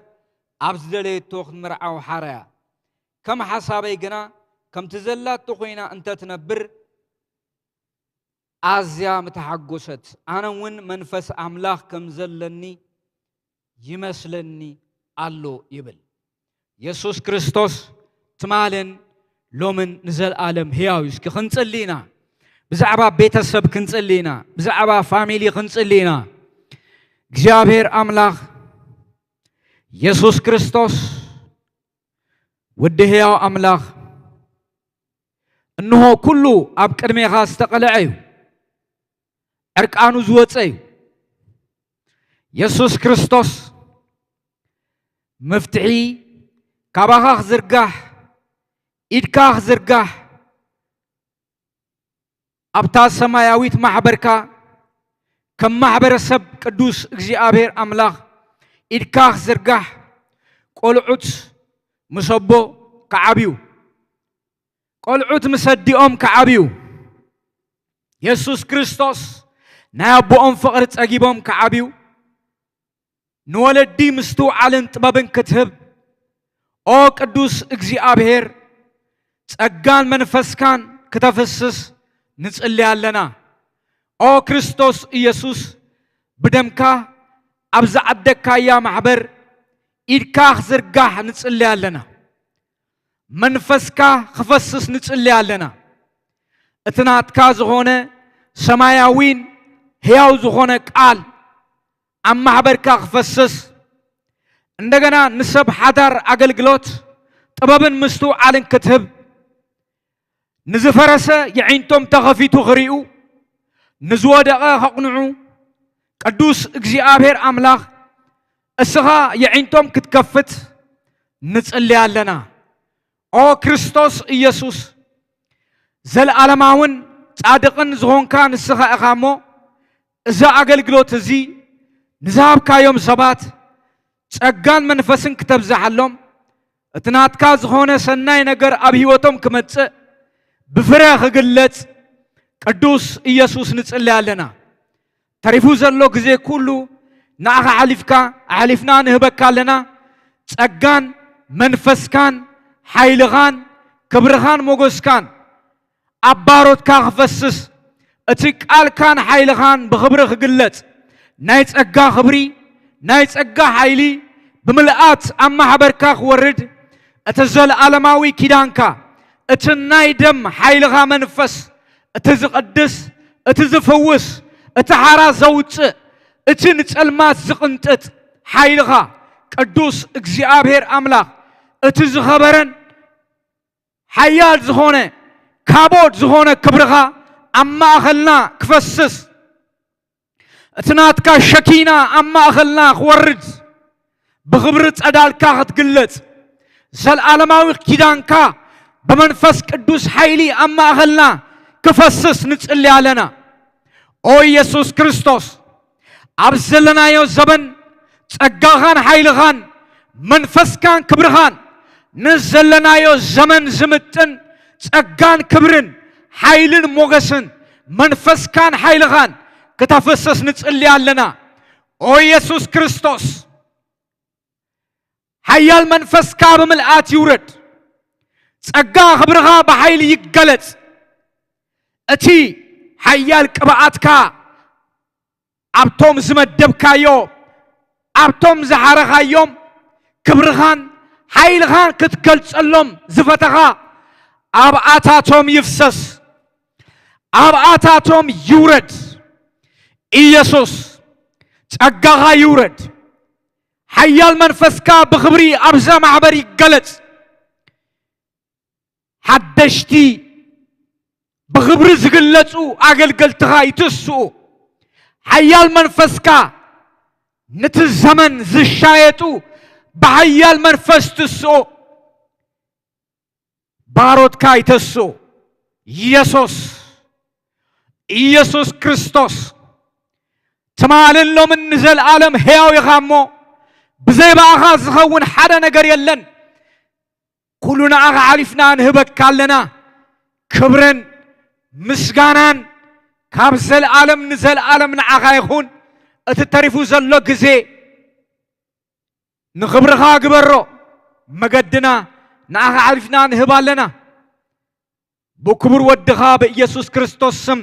ኣብ ዝደለየቶ ክትምርዓው ሓራ እያ። ከም ሓሳበይ ግና ከምቲ ዘላቶ ኮይና እንተ ትነብር ኣዝያ ምተሓጎሰት፣ ኣነ እውን መንፈስ ኣምላኽ ከም ዘለኒ ይመስለኒ ኣሎ ይብል። የሱስ ክርስቶስ ትማልን ሎምን ንዘለኣለም ህያው እዩ። እስኪ ክንጽሊ ኢና። ብዛዕባ ቤተሰብ ክንጽሊ ኢና። ብዛዕባ ፋሚሊ ክንጽሊ ኢና። እግዚኣብሔር ኣምላኽ የሱስ ክርስቶስ ወዲ ህያው ኣምላኽ፣ እንሆ ኩሉ ኣብ ቅድሜኻ ዝተቐልዐ እዩ፣ ዕርቃኑ ዝወጸ እዩ። የሱስ ክርስቶስ መፍትሒ ካባኻ ክዝርጋሕ፣ ኢድካ ክዝርጋሕ፣ ኣብታ ሰማያዊት ማሕበርካ ከም ማሕበረሰብ ቅዱስ እግዚኣብሔር ኣምላኽ ኢድካ ክዝርጋሕ፣ ቆልዑት ምስ ኣቦ ክዓብዩ፣ ቆልዑት ምስ ኣዲኦም ክዓብዩ፣ የሱስ ክርስቶስ ናይ ኣቦኦም ፍቕሪ ጸጊቦም ክዓብዩ፣ ንወለዲ ምስትውዓልን ጥበብን ክትህብ፣ ኦ ቅዱስ እግዚኣብሔር፣ ጸጋን መንፈስካን ክተፍስስ ንጽሊ ኣለና። ኦ ክርስቶስ ኢየሱስ፣ ብደምካ ኣብ ዝዓደግካያ ማሕበር ኢድካ ክዝርጋሕ ንጽሊ ኣለና። መንፈስካ ክፈስስ ንጽሊ ኣለና። እቲ ናትካ ዝኾነ ሰማያዊን ሕያው ዝኾነ ቃል ኣብ ማሕበርካ ክፈስስ፣ እንደገና ንሰብ ሓዳር ኣገልግሎት ጥበብን ምስትውዓልን ክትህብ፣ ንዝፈረሰ የዒንቶም ተኸፊቱ ክሪኡ፣ ንዝወደቐ ከቕንዑ፣ ቅዱስ እግዚኣብሔር ኣምላኽ እስኻ የዒንቶም ክትከፍት ንጽሊ ኣለና። ኦ ክርስቶስ ኢየሱስ፣ ዘለዓለማውን ጻድቕን ዝኾንካ ንስኻ ኢኻ እሞ፣ እዚ ኣገልግሎት እዚ ንዝሃብካዮም ሰባት ጸጋን መንፈስን ክተብዝሓሎም፣ እቲ ናትካ ዝኾነ ሰናይ ነገር ኣብ ህይወቶም ክመጽእ፣ ብፍረ ክግለጽ፣ ቅዱስ ኢየሱስ ንጽሊ ኣለና። ተሪፉ ዘሎ ግዜ ኩሉ ንዓኻ ኣሕሊፍካ፣ ኣሕሊፍና ንህበካ ኣለና። ጸጋን መንፈስካን ሓይልኻን ክብርኻን ሞገስካን ኣብ ባሮትካ ክፈስስ፣ እቲ ቃልካን ሓይልኻን ብኽብሪ ክግለጽ፣ ናይ ጸጋ ክብሪ፣ ናይ ጸጋ ሓይሊ ብምልኣት ኣብ ማሕበርካ ክወርድ፣ እቲ ዘለኣለማዊ ኪዳንካ፣ እቲ ናይ ደም ሓይልኻ መንፈስ፣ እቲ ዝቕድስ፣ እቲ ዝፍውስ፣ እቲ ሓራ ዘውጽእ፣ እቲ ንጸልማት ዝቕንጥጥ ሓይልኻ፣ ቅዱስ እግዚኣብሔር ኣምላኽ፣ እቲ ዝኸበረን ሓያል ዝኾነ ካቦድ ዝኾነ ክብርኻ ኣብ ማእኸልና ክፈስስ፣ እቲ ናትካ ሸኪና ኣብ ማእኸልና ክወርድ፣ ብኽብሪ ጸዳልካ ክትግለጽ፣ ዘልኣለማዊ ኪዳንካ ብመንፈስ ቅዱስ ሓይሊ ኣብ ማእኸልና ክፈስስ ንጽሊ ኣለና። ኦ ኢየሱስ ክርስቶስ፣ ኣብ ዘለናዮ ዘበን ጸጋኻን ሓይልኻን መንፈስካን ክብርኻን ንዘለናዮ ዘመን ዝምጥን ጸጋን ክብርን ሓይልን ሞገስን መንፈስካን ሓይልኻን ክተፍስስ ንጽሊ ኣለና። ኦ ኢየሱስ ክርስቶስ፣ ሓያል መንፈስካ ብምልኣት ይውረድ። ጸጋ ክብርኻ ብሓይሊ ይገለጽ። እቲ ሓያል ቅብኣትካ ኣብቶም ዝመደብካዮ፣ ኣብቶም ዝሓረኻዮም ክብርኻን ሓይልኻን ክትገልጸሎም ዝፈተኻ ኣብኣታቶም ይፍሰስ፣ ኣብኣታቶም ይውረድ። ኢየሱስ ጸጋኻ ይውረድ። ሓያል መንፈስካ ብኽብሪ ኣብዛ ማሕበር ይገለጽ። ሓደሽቲ ብኽብሪ ዝግለጹ ኣገልገልትኻ ይትስኡ። ሓያል መንፈስካ ነቲ ዘመን ዝሻየጡ ብሓያል መንፈስ ትስኦ። ባሮትካ ይተስኡ። ኢየሱስ፣ ኢየሱስ ክርስቶስ፣ ትማልን ሎምን ንዘለኣለም ሕያው ኢኻ እሞ፣ ብዘይ ብኣኻ ዝኸውን ሓደ ነገር የለን። ኩሉ ንኣኻ ሓሊፍና ንህበካ ኣለና። ክብርን ምስጋናን ካብ ዘለኣለም ንዘለኣለም ንዓኻ ይኹን። እቲ ተሪፉ ዘሎ ግዜ ንኽብርኻ ግበሮ። መገድና ንኣኻ ሓሊፍና ንህብ ኣለና። ብክቡር ወድኻ ብኢየሱስ ክርስቶስ ስም